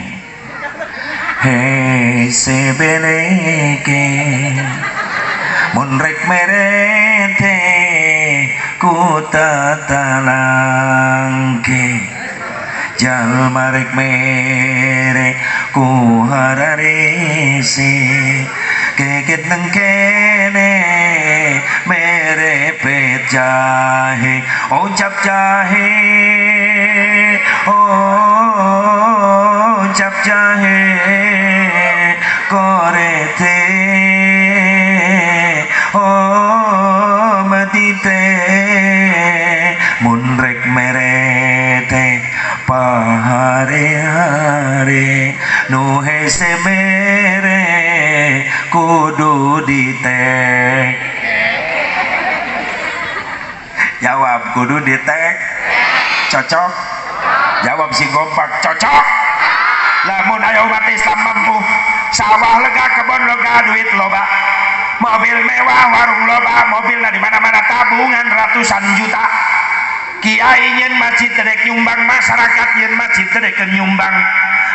hese beleke mun rek mere teh ku tatalangke. Jalma rek mere ku hararese keket nengkene mere pet jahe ucap jahe ucap jahe korete oh matite mun rek merete pahare-hare nu hese mere kudu ditek. Jawab kudu ditek. Cocok. Jawab si gompak cocok. Lamun aya umat Islam mampu sawah lega kebon lega duit loba mobil mewah warung loba mobilna di mana-mana tabungan ratusan juta. Kiai nyen masjid tedek nyumbang masyarakat nyen masjid tedek nyumbang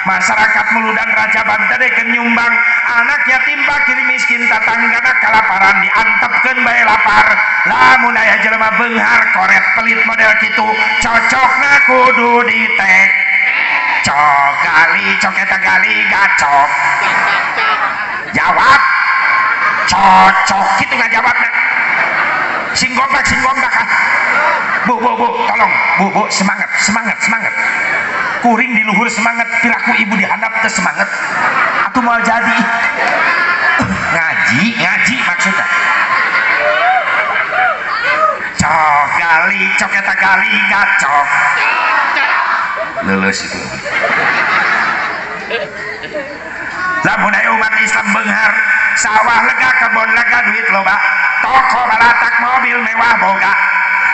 masyarakat muludan rajaban tedek nyumbang anak yatim fakir miskin tatanggana kalaparan diantepkeun bae lapar. Lamun aya jelema beunghar koret pelit model kitu cocokna kudu ditek. Cok gali cok eta gali gacok. Jawab cocok kitu ngajawabna. Sing gompak ah. Bu bu bu tolong bu bu semangat semangat semangat. Kuring di luhur semangat piraku ibu di handap teu semangat. Atuh moal jadi. Ngaji ngaji maksudna. Cok gali cok eta gali gacok. Lulus itu. Lamun aya umat Islam beunghar sawah lega kebon lega duit loba toko balatak mobil mewah boga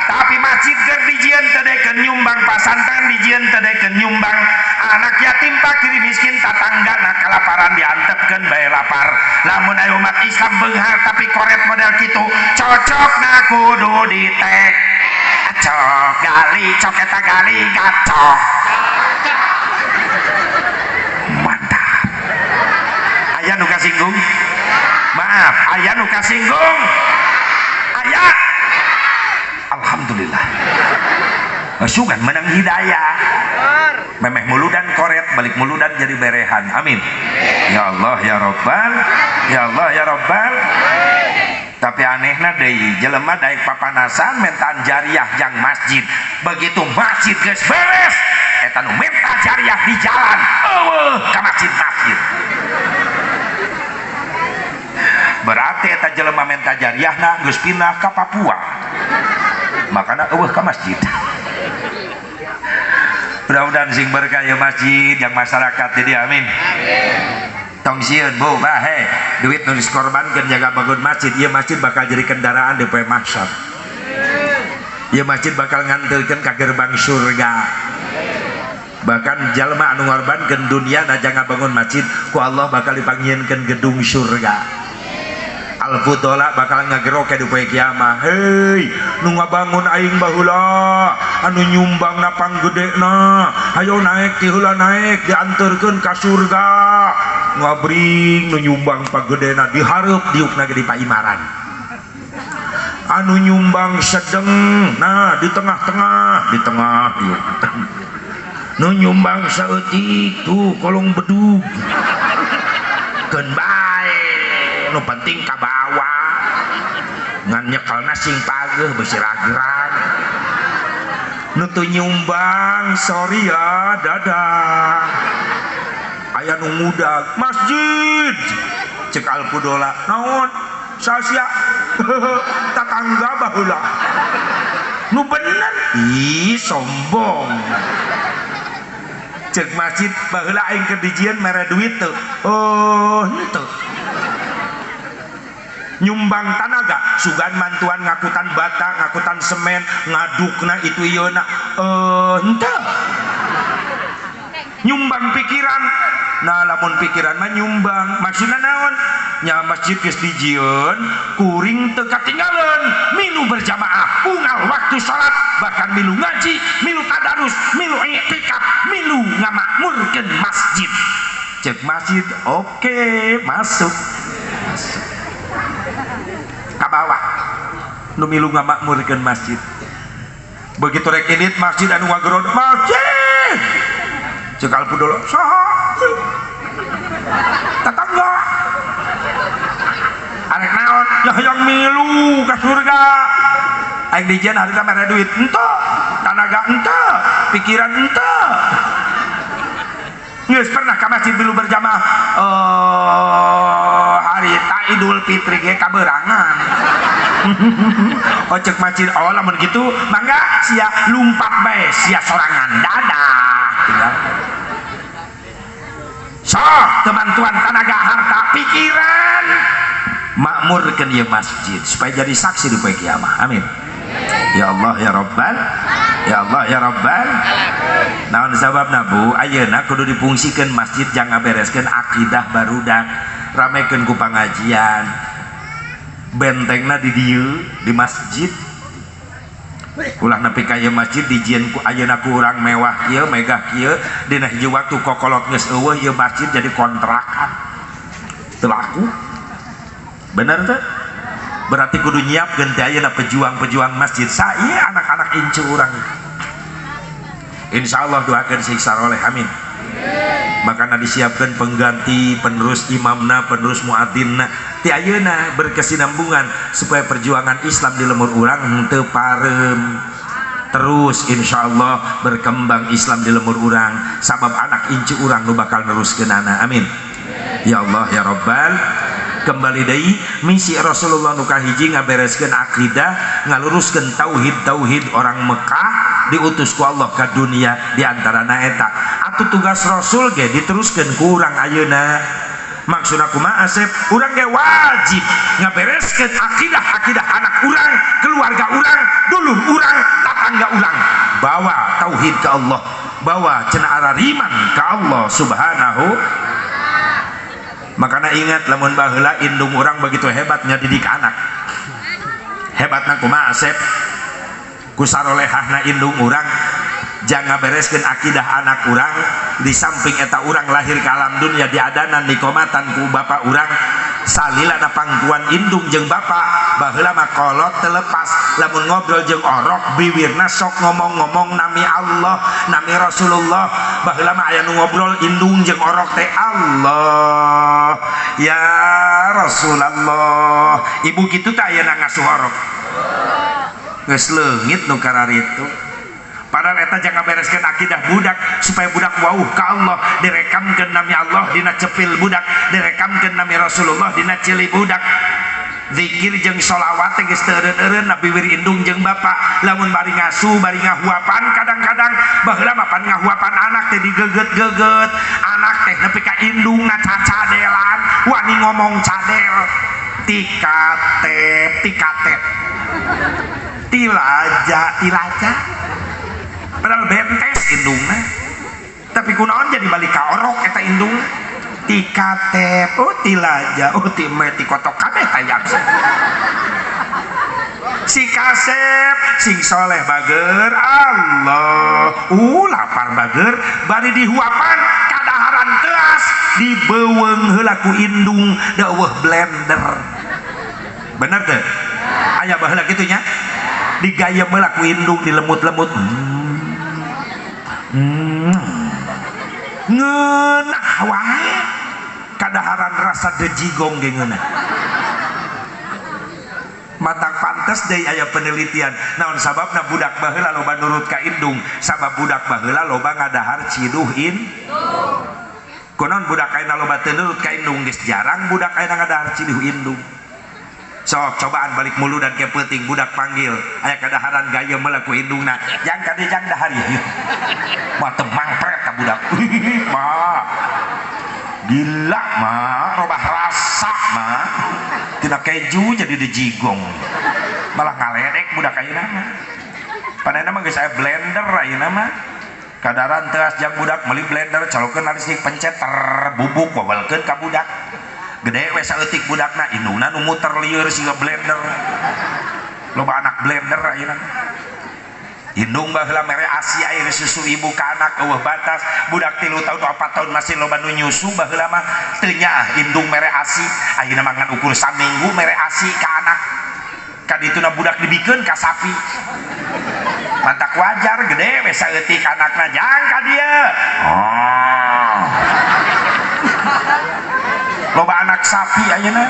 tapi masjid keur dijieun teu dekeun nyumbang pasantren dijieun teu dekeun nyumbang anak yatim fakir miskin tatanggana kalaparan diantepkeun bae lapar. Lamun aya umat Islam beunghar tapi koret model kitu cocokna kudu ditek. Cok gali cok eta gali gacok. Mantap. Aya nu kasinggung? Maaf, aya nu kasinggung? Aya. Alhamdulillah. Sugan menang hidayah. Memeh muludan koret balik muludan jadi berehan. Amin. Ya Allah ya Rabbal, ya Allah ya Rabbal. Tapi anehna deui jelema daek papanasan mentaan jariah jang masjid. Begitu masjid geus beres, eta nu minta jariah di jalan eueuh ka masjid-masjid. Berarti eta jelema minta jariahna geus pindah ka Papua. Makana eueuh ka masjid. Mudah-mudahan sing berkah ya masjid yang masyarakat jadi amin. Tong sieun bu bah he duit nu dikorbankeun jaga bangun masjid ieu masjid bakal jadi kendaraan di poe mahsyar. Ieu masjid bakal nganteurkeun ka gerbang surga. Bahkan jalma anu ngorbankeun dunia na jang ngabangun masjid ku Allah bakal dipanggieunkeun gedung surga. Al-Fudola bakal ngageroke di poe kiamah. Hei, nu ngabangun aing baheula, anu nyumbang na panggedena, ayo naik ti heula naik dianterkeun ka surga. Ngabring nu nyumbang panggedena dihareup diukna ge di paimaran. Anu nyumbang sedeng, nah di tengah-tengah, di tengah diuk. Nu nyumbang saeutik tuh kolong bedug. Keun bae nu penting ka bawah ngan nyekelna sing pageuh beusi ragrag. Nu teu nyumbang sorry ya dadah. Aya nu ngudag masjid cek Alpudola naon sasia tatangga baheula nu bener ih sombong cek masjid baheula aing keur dijieun mere duit teu oh henteu nyumbang tanaga sugan mantuan ngakutan bata ngakutan semen ngadukna itu ieu na henteu nyumbang pikiran nah lamun pikiran mah nyumbang maksudna naon nya masjid geus dijieun kuring teu katinggalan milu berjamaah unggal waktu salat bahkan milu ngaji milu tadarus milu i'tikaf milu ngamakmurkeun masjid cek masjid oke masuk masuk ka bawah nu milu ngamakmurkeun masjid begitu rek indit masjid anu ngagerod masjid cek Alpudolo saha tetangga arek naon ya hayang milu ka surga aing dijieun harita mere duit henteu tanaga henteu pikiran henteu geus pernah ka masjid milu berjamaah harita Idul Fitri ge kaberangan oh cek masjid oh lamun kitu mangga sia lumpat bae sia sorangan dadah tinggal sok kebantuan tenaga harta pikiran makmurkeun ieu masjid supaya jadi saksi di poe kiamah amin ya Allah ya Rabbal ya Allah ya Rabbal naon sababna Bu ayeuna kudu dipungsikeun masjid jang ngabereskeun akidah barudak ramekeun ku pangajian bentengna di dieu di masjid ulah nepi ka ieu masjid dijieun ku ayeuna ku urang mewah kieu megah kieu dina hiji waktu kokolot geus eueuh ieu masjid jadi kontrakan teu laku bener teu berarti kudu nyiapkeun teh ayeuna pejuang-pejuang masjid sae anak-anak incu urang insyaallah doakeun siksa roleh amin makana disiapkan pengganti penerus imamna penerus muadzinna ti ayeuna berkesinambungan supaya perjuangan Islam di lemur urang henteu pareum terus insyaallah berkembang Islam di lemur urang sabab anak incu urang nu bakal neruskeunana amin ya Allah ya Rabbal kembali deui misi Rasulullah nu kahiji ngabereskeun akidah ngaluruskeun tauhid-tauhid orang Mekah diutus ku Allah ka dunia di antarana eta atuh tugas Rasul ge diteruskeun ku urang ayeuna maksudna kumaha Asep urang ge wajib ngabereskeun akidah-akidah anak urang keluarga urang dulur urang tetangga urang bawa tauhid ke Allah bawa cenah arariman ka Allah subhanahu. Makanya ingat lamun baheula indung urang begitu hebatnya didik anak hebatna kumaha Asep ku sarolehahna indung urang jangan bereskeun akidah anak urang di samping eta urang lahir ke alam dunia diadanan dikomatan ku bapak urang salilana pangkuan indung jeung bapak baheula mah kolot telepas lamun ngobrol jeung orok biwirna sok ngomong-ngomong nami Allah nami Rasulullah baheula mah aya nu ngobrol indung jeung orok teh Allah ya Rasulullah ibu kitu teh ayeuna ngasuh orok geus leungit nu kararitu. Padahal eta jangan bereskeun akidah budak supaya budak wauh ka Allah direkamkeun nami Allah dina cepil budak direkamkeun nami Rasulullah dina ceuli budak zikir jeung sholawat teh geus teu eureun-eureun na biwir indung jeung bapak lamun bari ngasuh bari ngahuapan kadang-kadang baheula mah pan ngahuapan anak teh digeget-geget anak teh nepi ka indungna cacadelan wani ngomong cadel tikatep tikatep tilaja tilaja padahal bentes indungna tapi kunaon jadi balik ka orok eta indung tikatep oh tilaja oh time tikotok kabeh tayap si kasep sing soleh bager Allah lapar bager bari dihuapan kadaharan teas dibeuweung heula ku indung da eueuh blender bener teu aya baheula kitu nya digayem heula ku indung dilemut-lemut ngeunah wae kadaharan rasa dejigong ge ngeunah matang pantes deui aya penelitian naon sababna budak baheula loba nurut ka indung sabab budak baheula loba ngadahar ciduh indung. Konon budak ayeuna loba teu nurut ka indung geus jarang budak ayeuna ngadahar cilihu indung. Sok cobaan balik mulu dan ke peuting budak panggil aya kadaharan gayem meula ku indungna. Jang kade jang dahar ieu. Mah teu mangpret ka budak. Ma. Gila ma, robah rasa ma. Tina keju jadi dijigong. Malah ngaledek budak ayeuna mah. Padahal mah geus aya blender ayeuna mah. Kadaran teas jang budak meuli blender calokeun listrik pencet terbubuk wawalkeun ka budak. Gede we saeutik budakna indungna nu muter lieur siga blender. Loba anak blender ayeuna. Indung baheula mere asi air susu ibu ka anak eueuh batas. Budak 3 tahun 4 tahun masih loba nu nyusu baheula mah teu nyaah indung mere asi. Ayeuna mah ngan ukur saminggu mere asi ka anak. Kadituna budak dibikeun ka sapi. Mantak wajar gede we saeutik anakna jang ka dieu. Oh. Loba anak sapi ayeuna.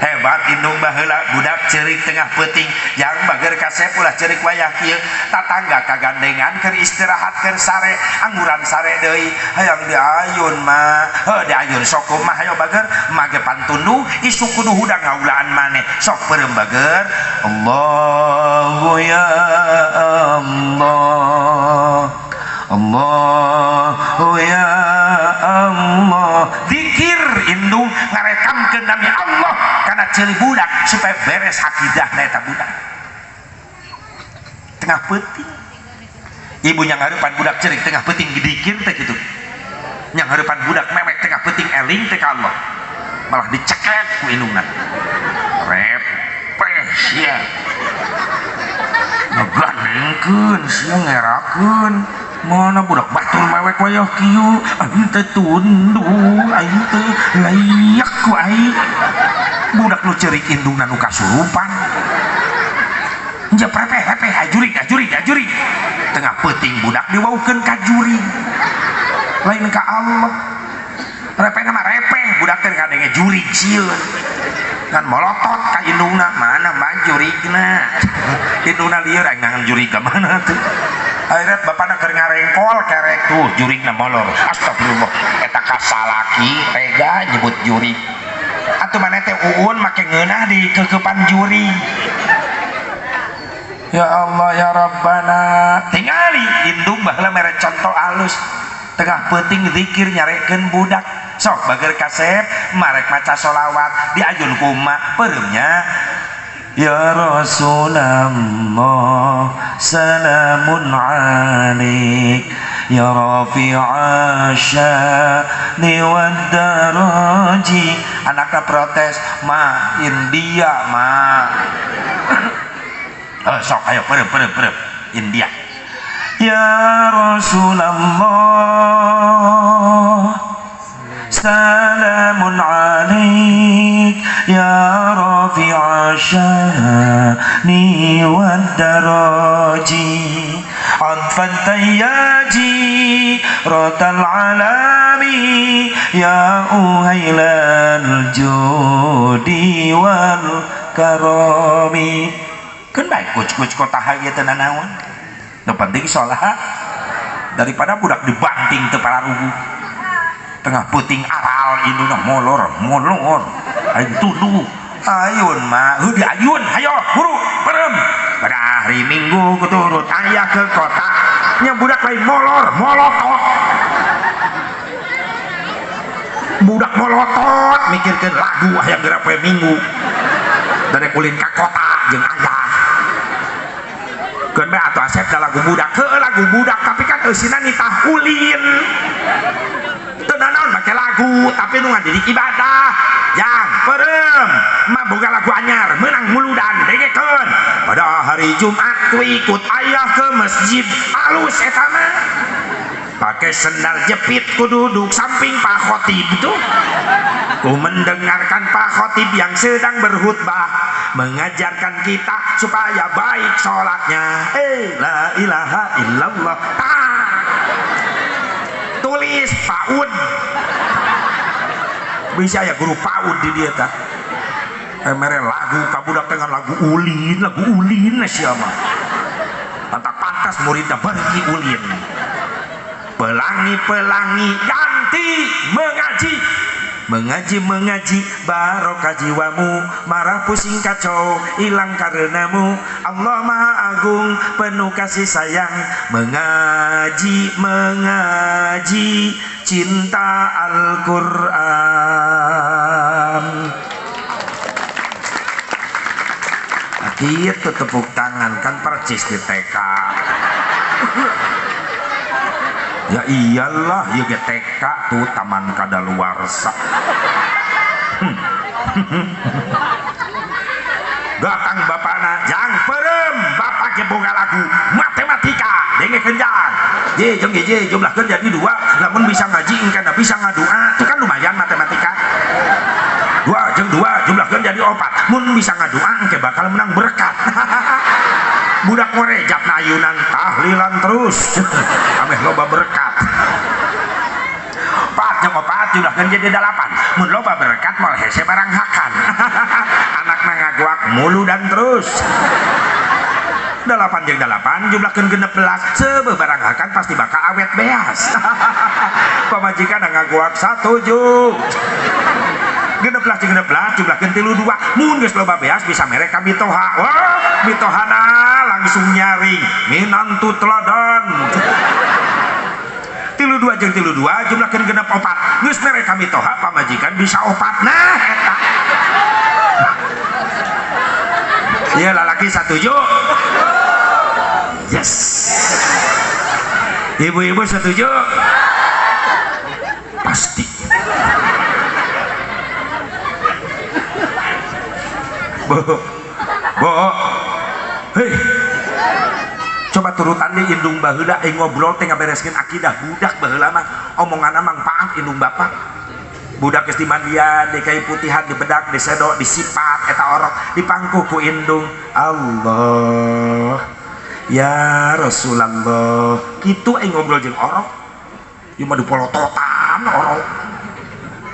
Hebat indung baheula budak ceurik tengah peuting jang bager kasep ulah ceurik wayah kieu. Tatangga kagandengan keur istirahat keur sare angguran sare deui hayang diayun mah. Heuh diayun sok kumaha hayo bager mage pantunduh isuk kudu hudang ngaulaan maneh sok peureum bager. Allahu ya Allah, Allahu ya Allah. Zikir indung ngarekamkeun nami Allah kana ceuli budak supaya beres akidahna eta budak. Tengah peuting ibu yang harapan budak cerik tengah peuting dikir teh kitu. Yang harapan budak mewek tengah peuting eling teh ka Allah. Malah dicekek ku indungna. Repeh sia. Ngegandengkeun sia ngerakeun. Mana budak batur mewek wayah kieu aing teh tunduk aing teh layak ku aing. Budak nu ceurik indungna nu kasurupan. Njep repeh repeh ajurig ajurig ajurig. Tengah peuting budak diwaukeun ka jurig. Lain ka Allah. Repehna mah repeh budak teh kadenge jurig sieun. Kan molotot ka indungna mana mah jurigna. Indungna lieur aing nangan jurig ka mana tuh. Akhirnya bapakna keur ngarengkol kerek tuh jurigna molor. Astagfirullah eta kasalaki tega nyebut jurig. Atuh maneh teh uun make ngeunah di kekepan jurig. Ya Allah ya Rabbana. Tingali indung baheula mere contoh alus. Tengah peuting zikir nyarekeun budak. Sok bager kasep marek maca sholawat diayun ku emak peureumnya. Ya Rasulullah salamun alaik ya rafi'a sya'ni wad daraji. Anaknya protes ma India ma. Sok ayo perem perem perem India. Ya Rasulullah salamun alaik ya rafi'a sya'ni wad daraji adfan tayyaji ratal alami ya uhailal judi wal karami. Keun bae kuc-kuc kota haye teu nanaon. Nu penting sholat daripada budak dibanting teu pararugu. Tengah peuting aral induna molor molor aing tunduh ayun mah heuh diayun hayo buru peureum. Pada hari Minggu kuturut ayah ke kota nya budak lain molor molotot. Budak molotot mikirkeun lagu hayang geura poe Minggu dari kulin ka kota jeung ayah. Keun bae atuh asep da lagu budak heuh lagu budak tapi kan eusina nitah ulin. Teu nanaon make lagu tapi nu ngadidik ibadah. Jang peureum mah boga lagu anyar meunang muludan dengekeun. Pada hari Jumat ku ikut ayah ke masjid alus eta mah. Pakai sendal jepit ku duduk samping Pak Khotib tuh. Ku mendengarkan Pak Khotib yang sedang berkhutbah mengajarkan kita supaya baik sholatnya. La ilaha illallah. Tulis PAUD. Bisa ya guru PAUD di dia tak. Mere lagu kabudak dengan lagu ulin siapa. Pantas pantas muridnya berarti ulin. Pelangi-pelangi ganti mengaji. Mengaji mengaji barokah jiwamu, marah pusing kacau hilang karenamu. Allah Maha Agung penuh kasih sayang. Mengaji mengaji cinta Al-Quran. Gitu tepuk tangan kan percis di TK. Ya iyalah, ya ke TK tuh taman kadaluarsa. Datang bapakna, jang perem, bapak ke boga lagu matematika, denge kenjang. Ye jeung ye jumlahkeun jadi 2, lamun bisa ngaji engkana bisa ngadua, itu kan lumayan matematika. 2 jeung 2 jumlahkeun jadi 4, mun bisa ngadua engke bakal menang berkat. Budak ngorejap na ayunan tahlilan terus ameh loba berkat. 4 jeung 4 jumlahkeun jadi 8, mun loba berkat moal hese barang hakan. Anakna ngaguak mulu dan terus. 8 jeung 8 jumlahkeun 16, seubeuh barang hakan pasti bakal awet beas. Pamajikan ngaguak 7. 16 jeung 16 jumlahkeun 32, mun geus loba beas bisa mere ka mitoha. Wah, mitohana langsung nyaring minantu teladan. 32 jeung 32 jumlahkeun 64, geus mere ka mitoha pamajikan bisa 4. Nah eta. Ieu lalaki satuju. Yes. Ibu-ibu setuju? Pasti. Bo, bo, hei, coba turutan di indung baheula aing ngobrol teh ngabereskeun akidah budak baheula mah omonganna mangpaat indung bapak. Budak geus dimandian, dikai putihan, dibedak, disedok, disipat eta orok dipangku ku indung. Allah ya Rasulullah, kitu aing ngobrol jeung orok. Ieu mah dipolototan orok.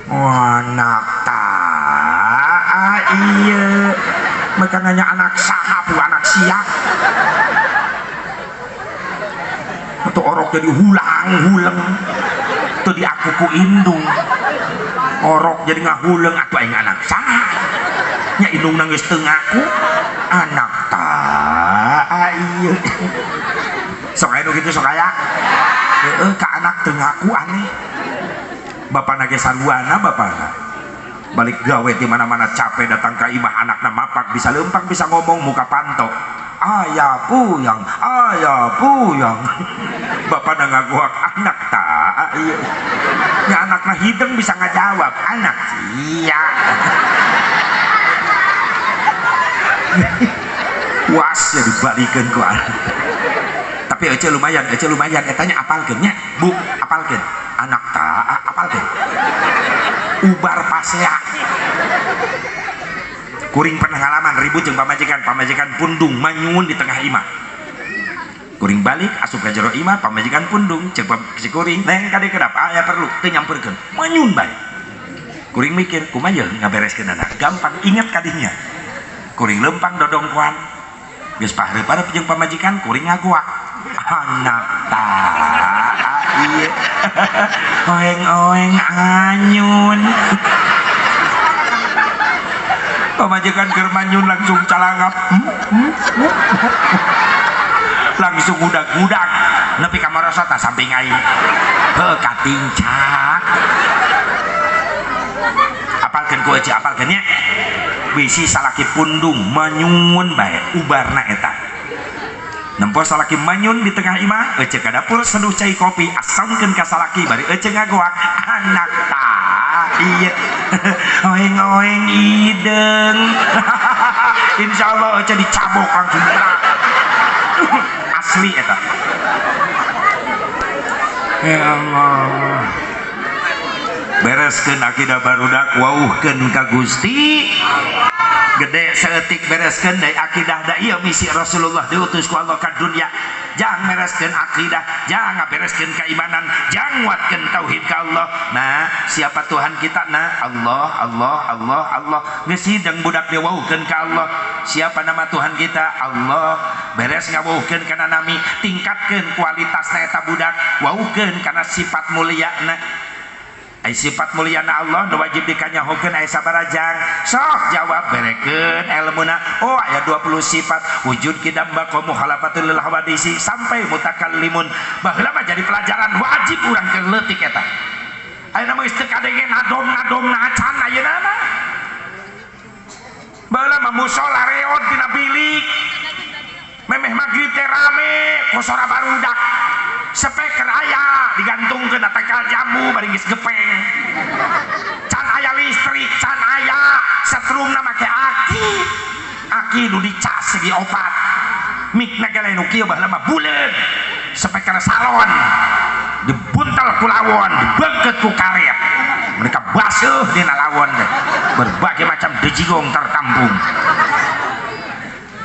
Anak ta iya, mereka nanya anak saha bu anak siak. Atau orok jadi hulang-huleng itu diaku ku indung. Orok jadi ngahuleng atuh aing anak saha. Nya indung nangis teu ngaku anak ta iya. Sok aya nu kitu sok aya. Heeh ka anak teu ngaku aneh. Bapana ge sarwana bapana. Balik gawe di mana-mana capek datang ke imah anakna mapak bisa lempang bisa ngomong muka panto. Ayah puyang, ayah puyang. Bapana ngaguak anak ta iya. Nya anakna hideng bisa ngajawab anak iya. Puas ya dibalikeun ku anak. Tapi ece lumayan eta nya apalkeun nya, Bu, apalkeun. Anak ta apalkeun. Ubar pasea. Kuring pernah ngalaman ribut jeung pamajikan, pamajikan pundung manyun di tengah imah. Kuring balik asup ka jero imah, pamajikan pundung ceuk si kuring, "Neng kade kedap aya perlu teu nyamperkeun." Manyun bae. Kuring mikir, kumaha ye ngabereskeunana? Gampang inget kadinya. Kuring lempang dodongkoan. Geus pahreup-hareup jeung pamajikan, kuring ngaguak. Anak ta ieu. Oeng-oeng anyun. Pamajikan keur manyun langsung calangap. Langsung udag-udag nepi ka marosot samping aing. Heuh katincak. Apalkeun ku ece apalkeun nya. Bisi salaki pundung manyun bae ubarna eta. Nempo salaki manyun di tengah imah, ece ka dapur seduh cai kopi, asongkeun ka salaki bari ece ngagoak anak ta ieu. Oeng-oeng ideung. Insyaallah ece dicabok langsung. Asli eta. Ya Allah. Bereskeun akidah barudak wauhkeun ka Gusti. Gede seetik bereskeun deui akidah da ieu misi Rasulullah diutus ku Allah ka dunya. jang mereskeun akidah, jang ngabereskeun keimanan, jang nguatkeun tauhid ka Allah. Nah, siapa Tuhan kita? Nah, Allah, Allah, Allah, Allah. Geus hideng budak diwauhkeun ka Allah. Siapa nama Tuhan kita? Allah. Beres ngawauhkeun kana nami, tingkatkeun kualitasna eta budak, wauhkeun kana sifat mulyana. Ai sifat mulyana Allah nu wajib dikanyahokeun aya sabarajang. Sok jawab berekeun elmuna. Oh, aya 20 sifat wujud kidam baqa mukhalafatul lil hawadisi sampai mutakallimun. Baheula mah jadi pelajaran wajib urang keur leutik eta. Ayeuna mah geus teu kadenge nadom-nadom acan ayeuna mah. Baheula mah musala reot dina bilik. Memeh magrib teh rame kosora barudak. Speaker aya digantungkeun na tangkal jambu bari geus gepeng. Can aya listrik, can aya setrumna make aki. Aki nu dicas segi opat. Mikna ge lain nu kieu baheula mah buleud. Speaker salon dibuntel ku lawon, dibeungkeut ku karet. Mereka basuh dina lawon teh. Berbagai macam dejigong tertampung.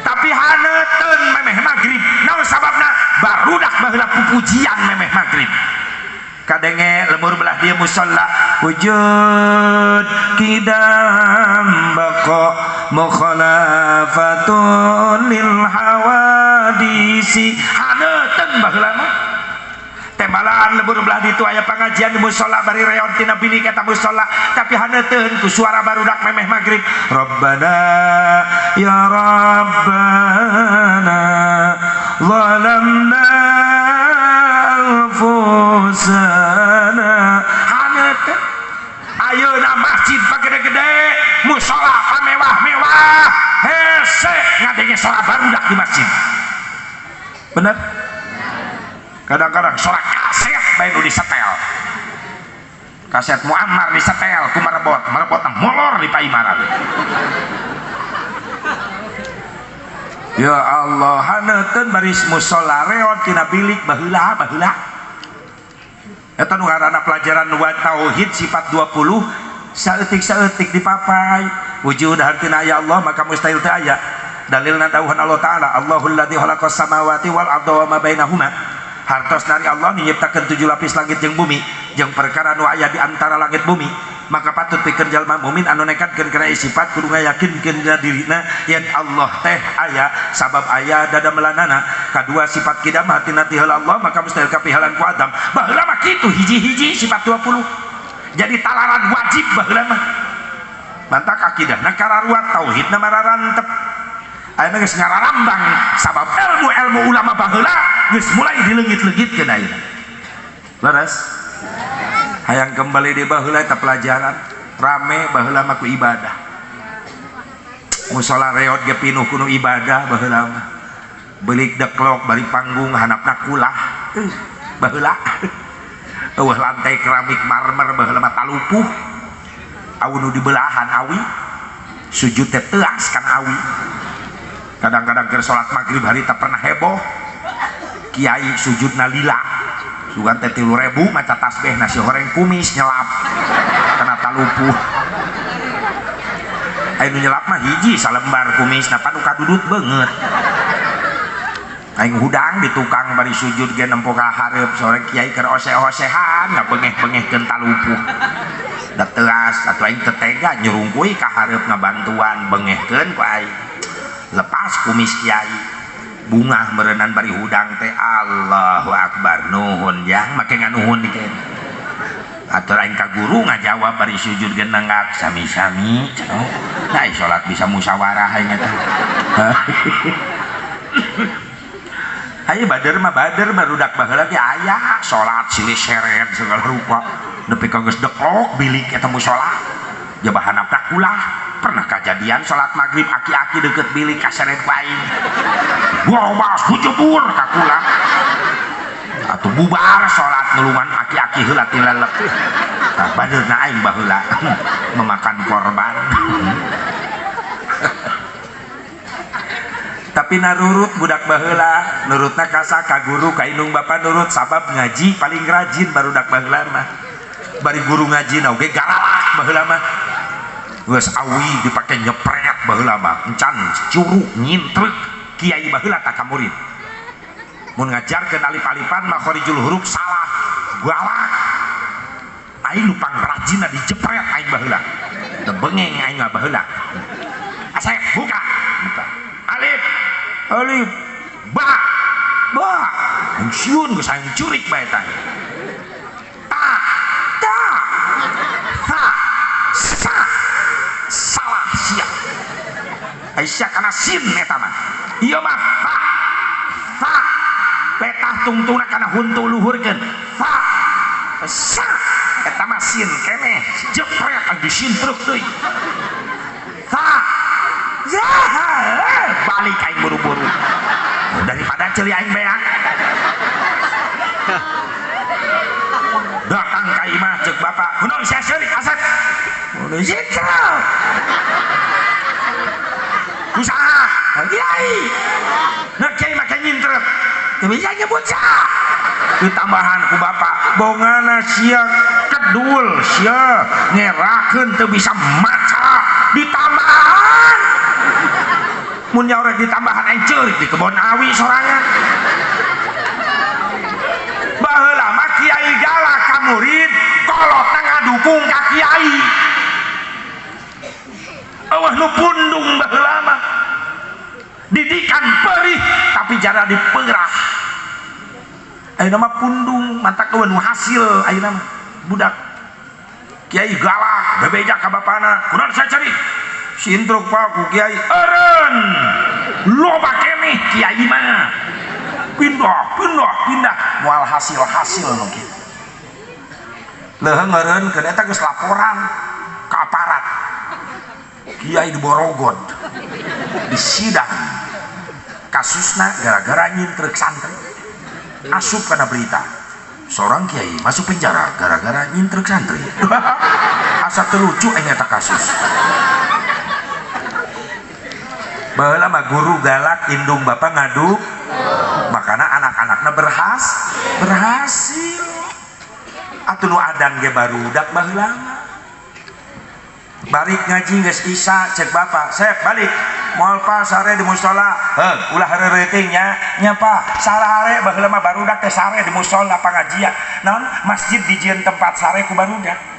Tapi haneutkeun memeh magrib. Naon sababna? Barudak baheula pupujian memeh magrib. Kadenge lemur belah dia musalla wujud kidam baqa mukhalafatun lil hawadisi. Haneutkeun baheula mah. Tembalan lembur belah ditu aya pengajian di musala bari reon tina bilik eta musala, tapi haneutkeun ku suara barudak memeh magrib. Rabbana ya Rabbana zalamna anfusana. Haneutkeun. Ayeuna masjid pagede-gede, musala pamewah-mewah, hese ngadenge suara barudak di masjid. Bener? Kadang-kadang suara kaset bae nu disetel. Kaset Muammar disetel ku marebot, marebotna molor di paimaran. Ya Allah, haneutkeun baris musala reot tina bilik baheula baheula. Eta nu ngaranna pelajaran wa tauhid sifat 20 saeutik-saeutik dipapai. Wujud hartina ya Allah maka mustahil teu aya. Dalilna dawuhan Allah Ta'ala, Allahul ladzi khalaqas samawati wal arda wa ma bainahuma. Hartos dari Allah nyiptakeun 7 lapis langit jeung bumi jeung perkara nu aya di antara langit bumi, maka patut pikeun jalma mukmin anu nekatkeun kana sifat kudu ngayakinkeun dina dirina yen Allah teh aya sabab aya dadamelanana. Kadua sifat kidam hatina ti heula Allah maka mustahil kapihalan ku Adam. Baheula mah kitu hiji-hiji sifat 20 jadi talaran wajib baheula mah. Mantak akidahna kararuat, tauhidna mararantep. Ayeuna geus ngararambang sabab ilmu-ilmu ulama baheula geus mulai dileungit-leungitkeun ayeuna. Leres? Hayang kembali di baheula eta pelajaran rame baheula mah ku ibadah. Musala reot ge pinuh kuno ibadah baheula mah. Beulik deklok bari panggung handapna kulah. Baheula. Eueuh lantai keramik marmer baheula mah talupuh. Awi nu dibelahan awi sujud teh teuas kan awi. Kadang-kadang keur salat maghrib hari tak pernah heboh. Kiai sujudna lila. Sugan teh 3.000 maca tasbih nasi horeng kumis nyelap. Kana talupuh. Aya nu nyelap mah hiji salembar kumisna panu kadudut beungeut. Aing hudang di tukang bari sujud ge nempo ka hareup sore kiai keur oseh-osehan ngabengeh-bengehkeun talupuh. Da teuas atuh aing teu tega nyurungkuy ka hareup ngabantuan bengehkeun ku aing. Lepas kumis kiai bungah merenan bari hudang teh Allahu Akbar nuhun jang make nganuhun dikeun. Atur aing ka guru ngajawab bari sujud ge nenggak sami-sami cenah. Nah salat bisa musyawarah aing eta. Hayu bader mah bader barudak baheula ge aya salat silih seret segala rupa nepi ka geus deklok bilik eta musala. Jaba handapna kulah. Pernah kejadian salat maghrib aki-aki deket bilik kaseret bae. Borobas hujebur ka kula. Atuh bubar salat nulungan aki-aki heula ti lelep. Tah badeurna aing baheula memakan korban. Tapi narurut budak baheula, nurutna ka ka guru ka indung bapa nurut sabab ngaji paling rajin barudak baheula mah. Bari guru ngaji na oge garalak baheula mah. Geus awi dipake nyepret baheula mah, encan curug nyintrek kiai baheula ka murid. Mun ngajarkeun alif-alifan makharijul huruf salah, galak. Aing nu pangrajinna dijepret aing baheula. Teu bengeng aing mah baheula. Asep buka. Buka. Alif, alif, ba, ba. Sieun geus aing curik bae tah. Ta, ta, ha, sa. Salah sia. Aisyah kana sin eta mah. Ieu mah fa, fa. Letah tungtungna kana huntu luhurkeun. Fa, sa. Eta mah sin keneh. Jepret anu disintruk deui. Fa, ya, balik aing buru-buru. Daripada ceuli aing beak. Datang ka imah ceuk bapak, "Kunaon sia seurik Asep?" "Kunaon sia?" "Usaha, kiai." Nah kiai make nyintrep. Teu bisa nyebut sia. Ditambahan ku bapak, "Bongana sia kedul sia, ngerakeun teu bisa maca." Ditambahan. Mun nyaurek ditambahan aing ceurik di kebon awi sorangan. Baheula mah kiai galak ka murid, kolotna ngadukung ka kiai. Eueuh nu pundung baheula mah. Didikan perih tapi jara diperah. Ayeuna mah pundung, mantak eueuh nu hasil ayeuna mah. Budak kiai galak, bebeja ka bapana, "Kunaon sia ceurik?" "Sintruk Pak ku kiai." "Eureun. Loba keneh kiai mah." Pindah, pindah, pindah, moal hasil-hasil nu kitu. Leuheung ngeureunkeun eta geus laporan ka aparat. Kiai diborogod, disidang. Kasusna gara-gara nyintrek santri. Asup kana berita. Seorang kiai masuk penjara gara-gara nyintrek santri. Asa teu lucu aing eta kasus. Baheula mah guru galak, indung bapak ngadu, makana anak-anakna berhasil. Atuh nu adan ge barudak baheula mah. Balik ngaji geus isya cek bapak, "Sep balik." "Moal pa sare di musala." "Heuh, ulah heureuting nya." "Nya pa, sare baheula mah barudak teh sare di musala pangajian." Naon masjid dijieun tempat sare ku barudak.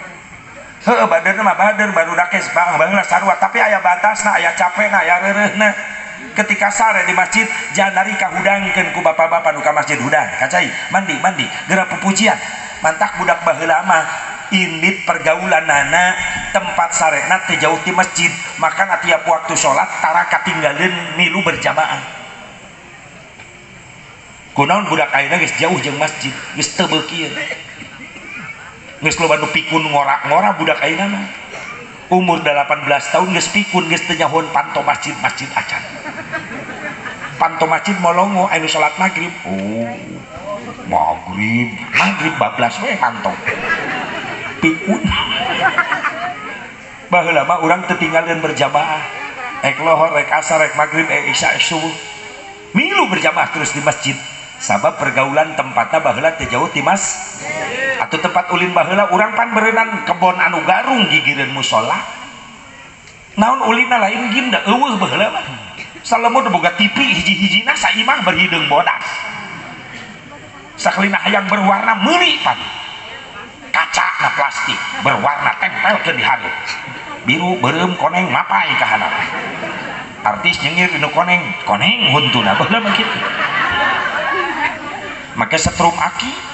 Heuh, badeurna mah bader barudak ge baheula sarua, tapi aya batasna, aya capena, aya reureuhna. Ketika sare di masjid janari kahudangkeun ku bapak-bapak nu ka masjid hudang, kacai mandi mandi geura pupujian. Mantak budak baheula mah indit pergaulanana tempat sarena teu jauh ti masjid, makana tiap waktu salat tara katinggalin milu berjamaah. Kunaon budak ayeuna geus jauh jeung masjid, geus teu beukieun. Geus loba nu pikun ngora-ngora budak ayeuna mah. Umur 18 tahun geus pikun, geus teu nyahoan panto masjid-masjid acan. Panto masjid molongo anu salat maghrib. Oh, maghrib, maghrib bablas we panto. Pikun. Baheula mah urang teu tinggalkeun berjamaah. Rek lohor, rek asar, rek maghrib, rek isya, rek subuh. Milu berjamaah terus di masjid. Sabab pergaulan tempatna baheula teu jauh ti masjid. Atau tempat ulin baheula urang pan berenang kebon anu garung gigireun musala. Naon ulinna lain gim da eueuh baheula mah. Salemut boga TV hiji-hijina saimah berhideung bodas. Sakelina hayang berwarna meuli pan. Kaca na plastik berwarna tempelkeun di hareup. Biru, beureum, koneng mapai ka handap. Artis nyengir nu koneng, koneng huntuna baheula mah kitu. Make setrum aki.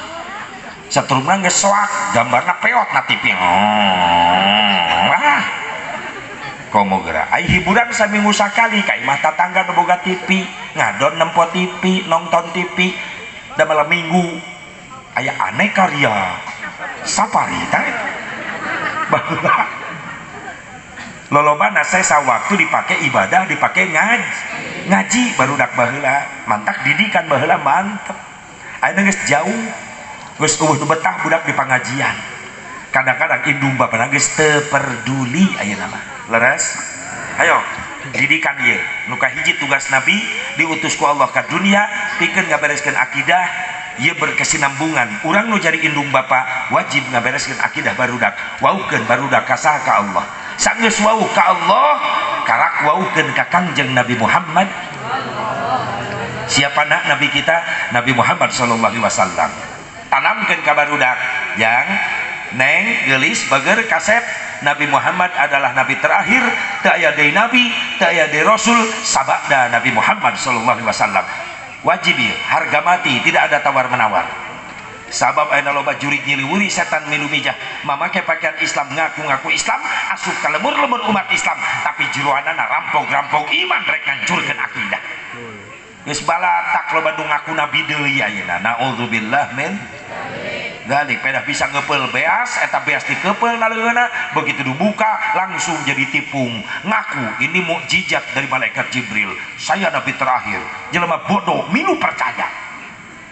Setrumna geus soak, gambarna peot na TV. Wah. Komo geura. Ai hiburan saminggu sakali ka imah tatangga nu boga TV, ngadon nempo TV, nonton TV. Da malam minggu aya aneka ria. Safari tah. Baheula. Lolobana sesa waktu dipake ibadah, dipake ngaji barudak baheula. Mantak didikan baheula mantep. Ayeuna geus jauh. Geus eueuh nu betah budak di pangajian. Kadang-kadang indung bapana geus teu peduli ayeuna mah. Leres? Ayo, didikan ieu. Nu kahiji tugas nabi diutus ku Allah ka dunia pikeun ngabereskeun akidah, ieu berkesinambungan. Urang nu jadi indung bapa wajib ngabereskeun akidah barudak. Waukeun barudak ka saha ka Allah. Sanggeus wau ka Allah, karak waukeun ka Kangjeng Nabi Muhammad. Siapa nak nabi kita? Nabi Muhammad sallallahu alaihi wasallam. Tanamkeun ka barudak jang neng geulis bager kasep, Nabi Muhammad adalah nabi terakhir, teu aya deui nabi, teu aya deui rasul sabada Nabi Muhammad sallallahu alaihi wasallam. Wajib harga mati, tidak ada tawar menawar. Sabab ayeuna loba jurig nyiliwuri setan milu mijah mamake pakaian Islam, ngaku-ngaku Islam, asup ka lemur-lemur umat Islam, tapi jeroanana rampok-rampok iman rek ngancurkeun akidah. Geus balatak loba nu ngaku nabi deui ayeuna. Naudzubillah min dzalik. Pedah bisa ngepeul beas, eta beas dikepeul na leungeunna, begitu dibuka langsung jadi tipung. Ngaku ini mukjizat dari malaikat Jibril, saya nabi terakhir. Jelema bodoh milu percaya.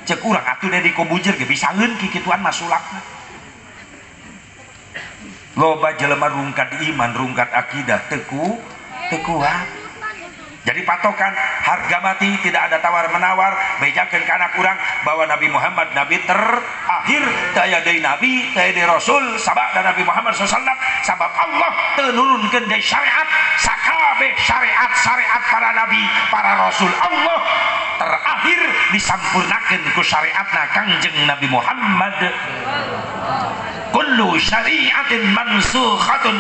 Cek urang atuh Deddy Kobujer ge bisaeun kikituan masulakna. Loba jelema rungkad iman, rungkad akidah teu kuat. Jadi patokan harga mati, tidak ada tawar menawar, bejakeun ka anak urang bahwa Nabi Muhammad nabi terakhir, teu aya deui nabi, teu aya deui rasul sabada Nabi Muhammad sallallahu alaihi wasallam. Sabab Allah teu nurunkeun deui syariat, sakabeh syariat-syariat para nabi, para rasul Allah terakhir disampurnakeun ku syariatna Kangjeng Nabi Muhammad. Kullu syariatin mansukhatun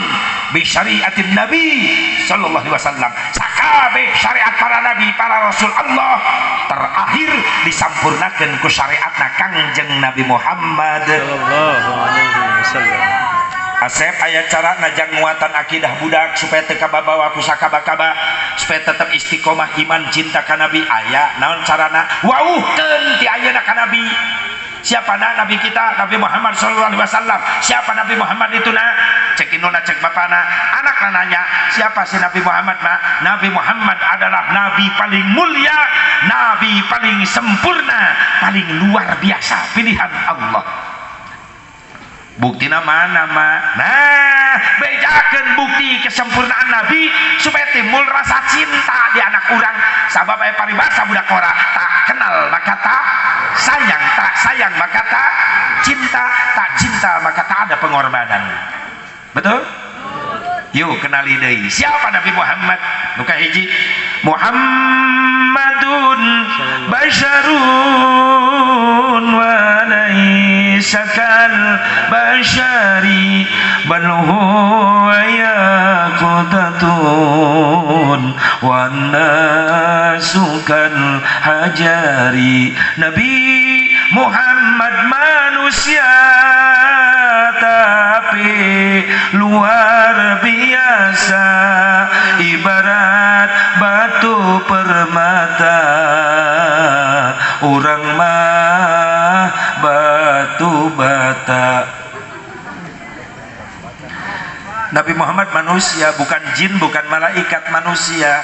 bi syariatin nabi sallallahu alaihi wasallam. Sakabeh syariat para nabi, para rasul Allah terakhir disampurnakeun ku syariatna Kangjeng Nabi Muhammad sallallahu alaihi wasallam. Asep aya cara najang nguatan akidah budak supaya teu kababawa ku sakaba-kaba, supaya tetep istiqomah iman cinta ka nabi. Aya naon carana? Wauhkeun ti ayeuna ka nabi. Siapa nak nabi kita? Nabi Muhammad sallallahu alaihi wasallam. Siapa Nabi Muhammad itu nak? Cek induna, cek bapana. Anak nanya, siapa sih Nabi Muhammad mak? Nabi Muhammad adalah nabi paling mulia, nabi paling sempurna, paling luar biasa, pilihan Allah. Buktina mana mak? Nah, bejakeun bukti kesempurnaan nabi supaya timbul rasa cinta di anak urang. Sabab aya paribasa budak ora tak kenal maka tak sayang, tak sayang maka tak cinta, tak cinta maka tak ada pengorbanan. Betul? Yuk kenali deui siapa Nabi Muhammad. Nu kahiji, Muhammadun basyarun wa laisa kal basyari bal huwa yaqdatun wan nasu kal hajari. Nabi Muhammad manusia tapi luar biasa, ibarat batu permata, urang mah batu bata. Nabi Muhammad manusia, bukan jin, bukan malaikat, manusia.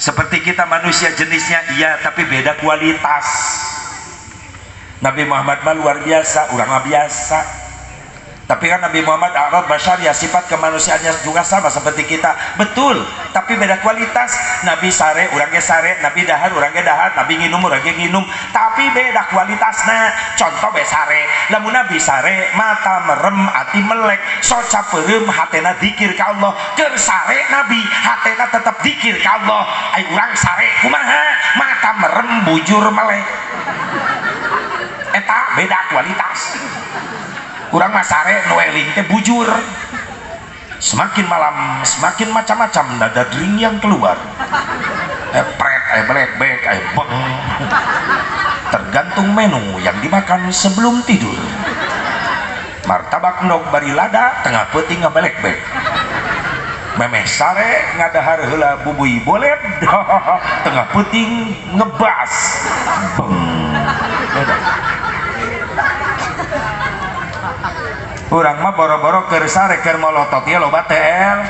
Seperti kita manusia jenisnya, iya, tapi beda kualitas. Nabi Muhammad mah luar biasa, urang mah biasa. Tapi kan Nabi Muhammad a'rad bashar, ya sifat kemanusiaannya juga sama seperti kita. Betul, tapi beda kualitas. Nabi sare, urang ge sare, Nabi dahar, urang ge dahar, Nabi nginum, urang ge nginum, tapi beda kualitasna. Contoh be sare, lamun Nabi sare mata merem, ati melek, soca peureum, hatena dikir ka Allah. Keur sare Nabi, hatena tetep dikir ka Allah. Ai urang sare kumaha? Mata merem, bujur melek. Eta beda kualitas. Urang mah sare nu eling teh bujur. Semakin malam semakin macam-macam nada dering yang keluar. Pret, belek, bek, beng. Tergantung menu yang dimakan sebelum tidur. Martabak ndog bari lada tengah peuting ngabelek bek. Memeh sare ngadahar heula bubui bolet tengah peuting ngebas. Beng. Urang mah boro-boro keur sare keur molotot ieu loba TL.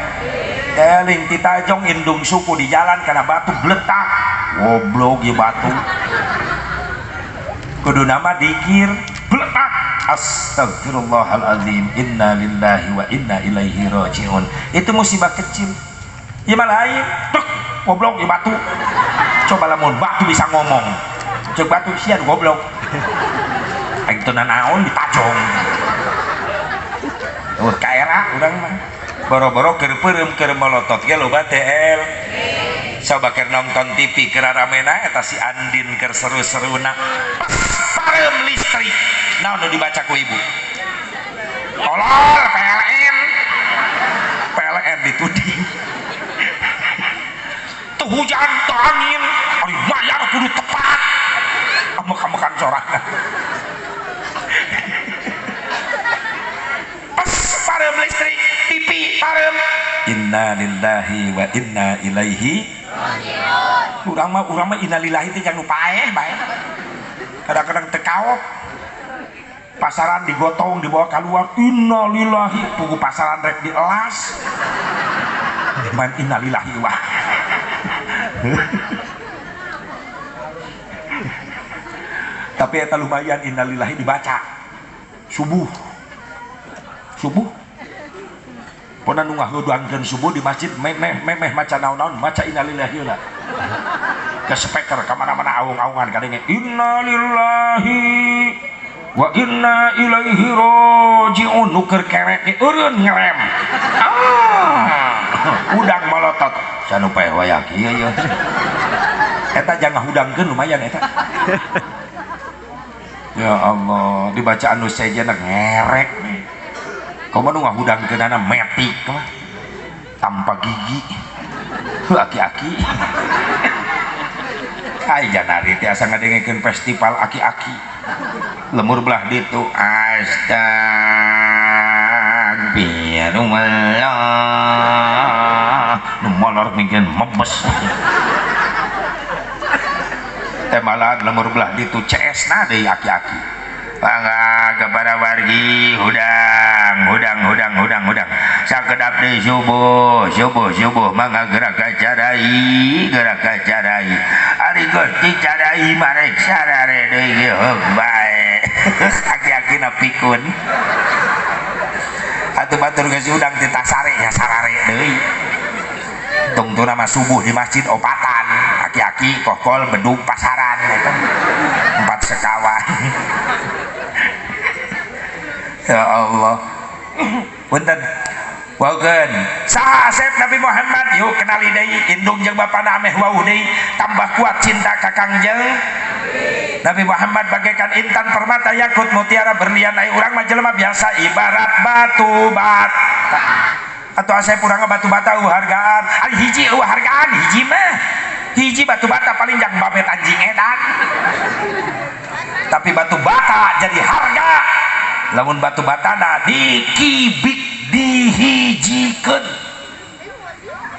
Eling titajong indung suku di jalan kana batu bletak. Goblok ieu batu. Kudu nama dikir bletak. Astagfirullahalazim, inna lillahi wa inna ilaihi rajiun. Itu musibah kecil. Ieu mah lain. Tuk, goblok ieu batu. Coba lamun batu bisa ngomong. Cek batu sian goblok. Aing teu nanaon ditajong. Kaera urang mah boro-boro keur peureum keur molotot ge loba TL. Coba keur nonton TV keur ramena eta si Andin keur seru-seruna parem listrik. Naon nu dibaca ku ibu? Tolol PLN. PLN dituding. Tuh hujan, tuh angin, ari bayar kudu tepat. Amek-amekan sorangan. Pas parem listrik, TV parem. Inna lillahi wa inna ilaihi raji'un. Urang mah innalillahi teh jangan paeh bae. Kadang-kadang teu kaop. Pasaran digotong dibawa keluar, innalillahi, pugu pasaran rek dielas. Main innalillahi wah. Tapi eta lumayan innalillahi dibaca. Subuh. Subuh. Pona nu ngaheuduankeun subuh di masjid memeh maca naon-naon maca innalillahi heula. Ke speaker ka mana-mana aung-aungan kadenge innalillahi wa inna ilaihi raji'un nu keur kerek ge eureun ngerem. Ah, udang malotot sanu paeh waya kieu ye. Eta jangan ngahudangkeun lumayan eta. Ya Allah, dibaca anu sejenna ngerek nih. Komo nu ngahudangkeunana metik mah tanpa gigi. Heuh aki-aki. Ai janari teh asa ngadengekeun festival aki-aki. Lemur belah ditu astagfirullah. Nu molor mingkeun mebes. Teh malahan lemur belah ditu CS na deui aki-aki. Mangga kepada wargi hudang hudang hudang hudang hudang sakedap di subuh subuh subuh mangga gerak carai gerak carai ari Gusti carai marek sarare deui ge heuk bae aki-aki na pikun atuh batur geus hudang ti tasare nya sarare deui tungtuna mah subuh di masjid opatan aki-aki kokol bedug pasaran eta empat sekawan. Ya Allah. Punten. Waukeun. Saha asep Nabi Muhammad? Yuk kenali deui indung jeung bapana ameh wauh deui tambah kuat cinta ka Kangjeng Nabi Muhammad bagaikan intan permata yakut mutiara berlian ai urang mah jelema biasa ibarat batu bata. Atau asep urang batu bata eueuh hargaan. Ari hiji eueuh hargaan hiji mah. Hiji batu bata paling jang babet anjing edan. Tapi batu bata jadi harga. Lamun batu batana dikibik dihijikeun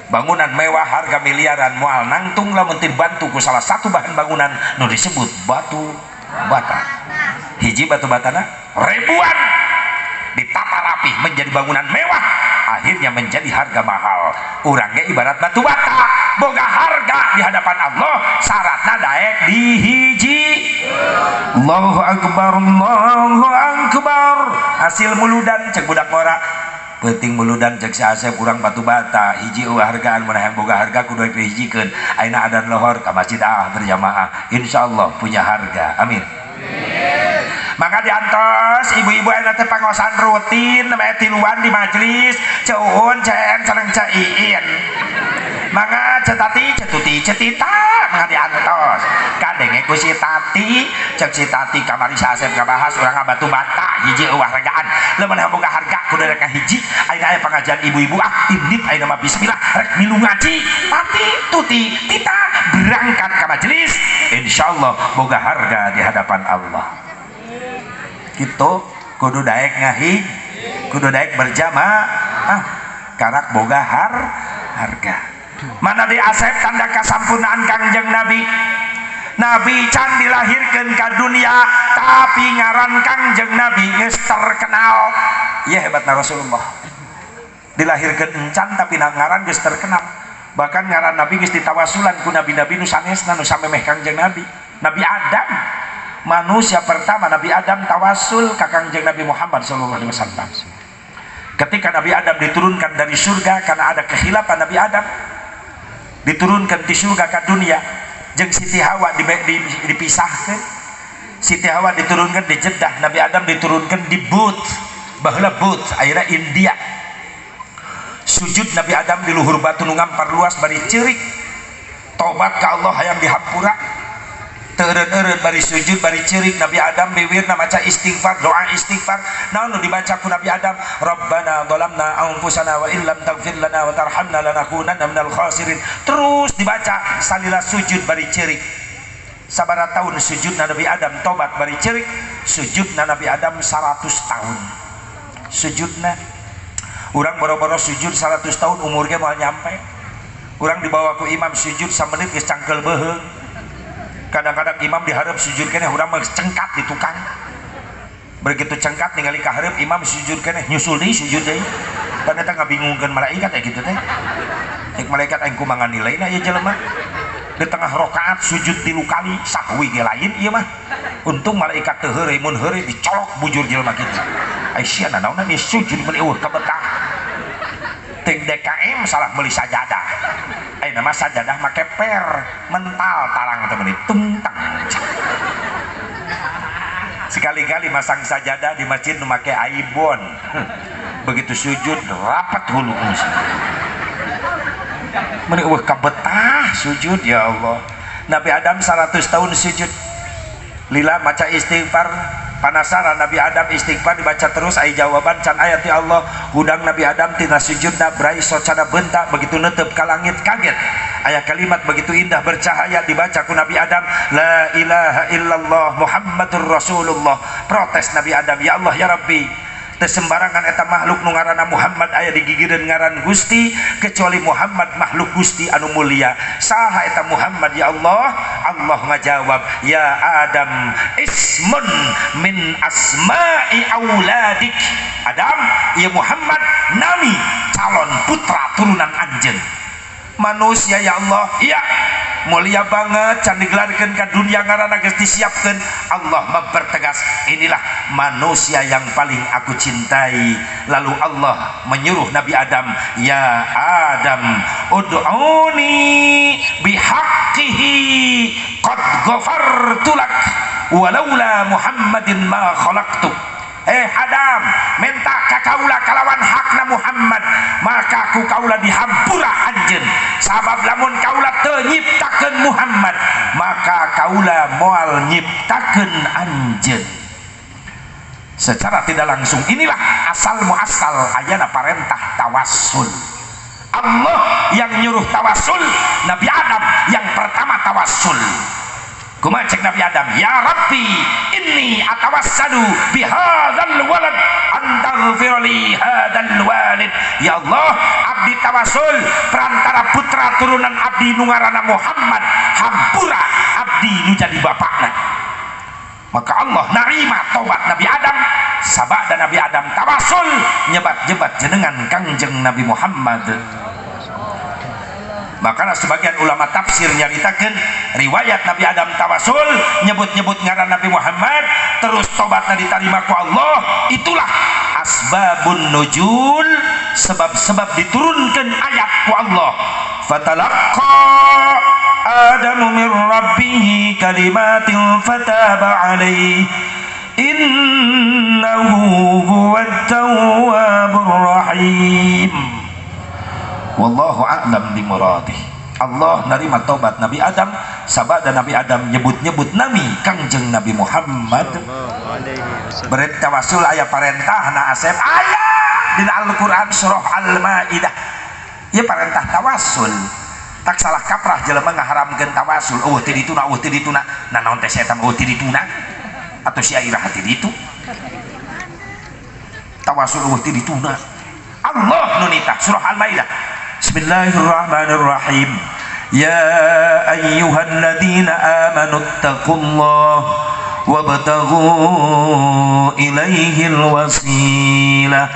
bangunan mewah harga miliaran moal nangtung lamun dibantu ku salah satu bahan bangunan nu disebut batu bata. Hiji batu batana ribuan ditata rapih menjadi bangunan mewah akhirnya menjadi harga mahal. Urang ge ibarat batu bata boga harga di hadapan Allah syaratna daek dihiji. Allahu akbar Allahu akbar. Hasil muludan cek budak ngora peuting muludan cek si Asep urang batu bata hiji eueuh hargaan mun hayang boga harga kudu dihijikeun. Ayeuna adan lohor ka masjid ah berjamaah insyaallah punya harga. Amin. Maka diantos ibu-ibu ayeuna teh pangosan rutin namanya tiluan di majelis ceuun ceen sareng ceiin. Mangga cetati cetuti cetita mangga diantos kadenge ku si Tati cek si Tati kamari si Asep ngabahas urang batu bata hiji eueuh hargaan lamun boga harga kudu rek hiji ayeuna aya pengajian ibu-ibu ah indit ayeuna mah bismillah rek milu ngaji Tati tuti tita berangkat ka majelis insyaallah boga harga di hadapan Allah. Gitu kudu daek ngahi kudu daek berjamaah karak boga harga. Mana di Asep tanda kasampurnaan Kangjeng Nabi. Nabi can dilahirkan ke dunia tapi ngaran Kangjeng Nabi geus terkenal. Ya hebatna Rasulullah. Dilahirkan encan tapi ngaran geus terkenal. Bahkan ngaran Nabi geus ditawasulan ku nabi-nabi nu sanesna nu samemeh Kangjeng Nabi. Nabi Adam manusia pertama Nabi Adam tawasul ka Kangjeng Nabi Muhammad sallallahu alaihi wasallam. Ketika Nabi Adam diturunkan dari surga karena ada kehilapan Nabi Adam diturunkan di surga ke dunia jeung Siti Hawa dipisahkan. Siti Hawa diturunkan di Jeddah, Nabi Adam diturunkan di But, baheula But akhirnya India. Sujud Nabi Adam di luhur batu nu ngampar luas bari ceurik. Tobat ka Allah hayang dihampura. Teu eureun-eureun bari sujud bari ceurik Nabi Adam biwirna maca istighfar, doa istighfar. Naon nu dibaca ku Nabi Adam? Rabbana zalamna anfusana wa illam taghfir lana wa tarhamna lanakunanna minal khasirin. Terus dibaca salila sujud bari ceurik. Sabaraha tahun sujudna Nabi Adam tobat bari ceurik, sujudna Nabi Adam 100 tahun. Sujudna urang boro-boro sujud 100 tahun umur ge moal nyampe. Urang dibawa ku imam sujud samenit geus cangkeul beuheung. Kadang-kadang imam diharap sujud keneh urang mah cengkat di tukang. Begitu cengkat ningali ka hareup imam sujud keneh nyusul deui sujud deui. Pan eta ngabingungkeun malaikat aya kitu teh. Ek malaikat aing kumaha nilaina ieu jelema. Di tengah rakaat sujud 3 kali sahwi ge lain ieu mah. Untung malaikat teu heureuy, mun heureuy dicolok bujur jelema kitu. Ai sia nanaonan ieu sujud mun eueuh kabetah. Ting DKM salah meuli sajadah. Ayeuna mah sajadah make per mental tarang teh meuni tungtang. Sekali-kali masang sajadah di masjid nu make aibon. Begitu sujud rapat hulu. Meuni eueuh kabetah sujud ya Allah. Nabi Adam 100 tahun sujud. Lila maca istighfar, panasaran Nabi Adam istighfar dibaca terus ai jawaban can ayat ya Allah. Hudang Nabi Adam tina sujudna brai socana bentak begitu netep ka langit kaget. Aya kalimat begitu indah bercahaya dibaca ku Nabi Adam, la ilaha illallah Muhammadur Rasulullah. Protes Nabi Adam, ya Allah ya Rabbi, teu sembarangan eta makhluk nu ngaranna Muhammad aya digigireun ngaran Gusti kecuali Muhammad makhluk Gusti anu mulia. Saha eta Muhammad ya Allah? Allah ngajawab, ya Adam ismun min asma'i auladik. Adam, ya Muhammad nami calon putra turunan anjeun. Manusia ya Allah, iya mulia banget can digelarkeun ka dunia ngaranna geus disiapkeun. Allah mempertegas, inilah manusia yang paling aku cintai. Lalu Allah menyuruh Nabi Adam, ya Adam ud'uni bihaqqihi qad ghafartu lak walaula Muhammadin ma khalaqtu. Adam, minta ka kaula kalawan hakna Muhammad, maka ku kaula dihampura anjeun. Sabab lamun kaula teu nyiptakeun Muhammad, maka kaula moal nyiptakeun anjeun. Secara tidak langsung inilah asal muasal ayana parentah tawassul. Allah yang nyuruh tawassul, Nabi Adam yang pertama tawassul. Kumaha cek Nabi Adam, ya Rabbi inni atawassalu bihadzal walad an taghfir li hadzal walid. Ya Allah, abdi tawassul perantara putra turunan abdi nu ngaranna Muhammad, hampura abdi nu jadi bapakna. Maka Allah narima tobat Nabi Adam, sabada Nabi Adam tawassul nyebat-nyebat jenengan Kangjeng Nabi Muhammad. Makanya sebagian ulama tafsir nyaritakeun riwayat Nabi Adam tawasul nyebut-nyebut ngaran Nabi Muhammad terus tobatna diterima ku Allah. Itulah asbabun nuzul, sebab-sebab diturunkan ayat ku Allah. Fatalaqqa Adamu min rabbih kalimatin fataba alaihi innahu huwat tawwabur rahim. Wallahu a'lam bimuradih. Allah nerima tobat Nabi Adam, sabada Nabi Adam nyebut-nyebut nami Kangjeng Nabi Muhammad. Beret tawasul aya parentahna asep aya dina Al-Qur'an surah Al-Maidah. Ieu parentah tawasul. Tak salah kaprah jelema ngaharamkeun tawasul. Eueuh ti dituna, eueuh ti dituna. Nanaon teh setan eueuh ti dituna? Atuh si airah ti ditu. Tawasul eueuh ti dituna. Allah nunita surah Al-Maidah. Bismillahirrahmanirrahim. Ya ayyuhalladzina amanu taqullaha wabtaghu ilaihil wasilah.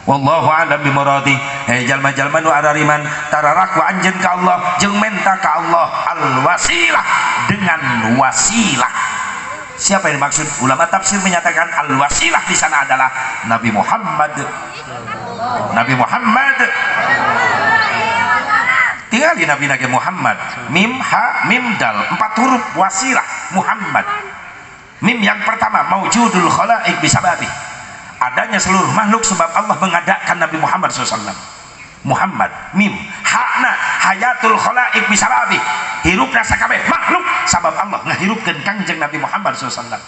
Wallahu a'lam bimuradi. Hei jalma-jalma nu arariman tararak wa anjeun ka Allah jeung menta ka Allah al-wasilah dengan wasilah. Siapa yang dimaksud? Ulama tafsir menyatakan al-wasilah di sana adalah Nabi Muhammad. Nabi Muhammad. Tinggali Nabi Nabi Muhammad. Mim ha mim dal, 4 huruf wasilah Muhammad. Mim yang pertama maujudul khalaik bisababi. Adanya seluruh makhluk sebab Allah mengadakan Nabi Muhammad SAW. Muhammad mim hakna hayatul khalaik bisababi hirupna sakabeh makhluk sabab Allah ngahirupkeun Kangjeng Nabi Muhammad sallallahu alaihi wasallam.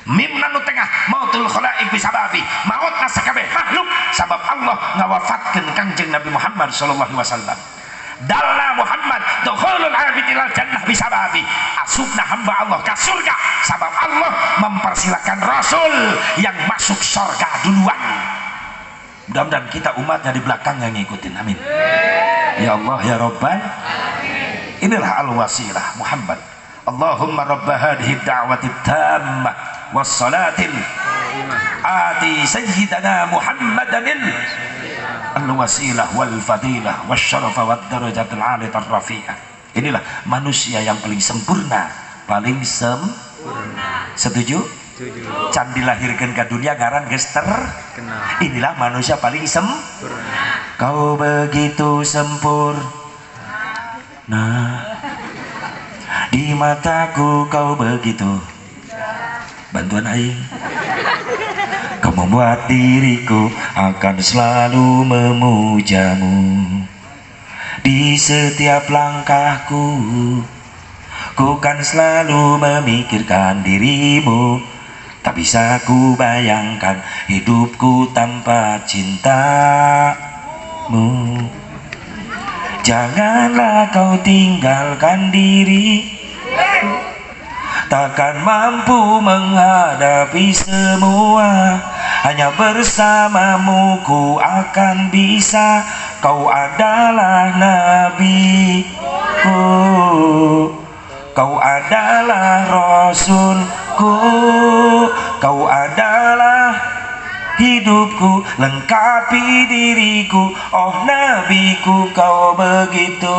Mimna nu tengah mautul khalaik bisababi mautna sakabeh makhluk sabab Allah ngawafatkeun Kangjeng Nabi Muhammad sallallahu alaihi wasallam. Dalla Muhammad dukhulul abid ilal jannah bisababi asupna hamba Allah ka surga sabab Allah mempersilahkan Rasul yang masuk surga duluan. Mudah-mudahan kita umatnya di belakang yang ngikutin, amin. Ya Allah ya Rabbal. Inilah al-wasilah Muhammad. Allahumma rabb hadhihi da'wati tammah was salatil ati sayyidana Muhammadanil al-wasilah wal fadilah wasyarafa wad darajatul aliyah rafi'ah. Inilah manusia yang paling sempurna, paling sempurna. Setuju? Can dilahirkan ke dunia ngaran geus terkenal. Inilah manusia paling sempurna. Kau begitu sempurna di mataku, kau begitu bantuan aing. Kau membuat diriku akan selalu memujamu di setiap langkahku. Ku kan selalu memikirkan dirimu. Tak bisa ku bayangkan hidupku tanpa cintamu. Janganlah kau tinggalkan diri, takkan mampu menghadapi semua. Hanya bersamamu ku akan bisa. Kau adalah nabiku, kau adalah rasulku, kau adalah hidupku, lengkapi diriku. Oh nabiku, kau begitu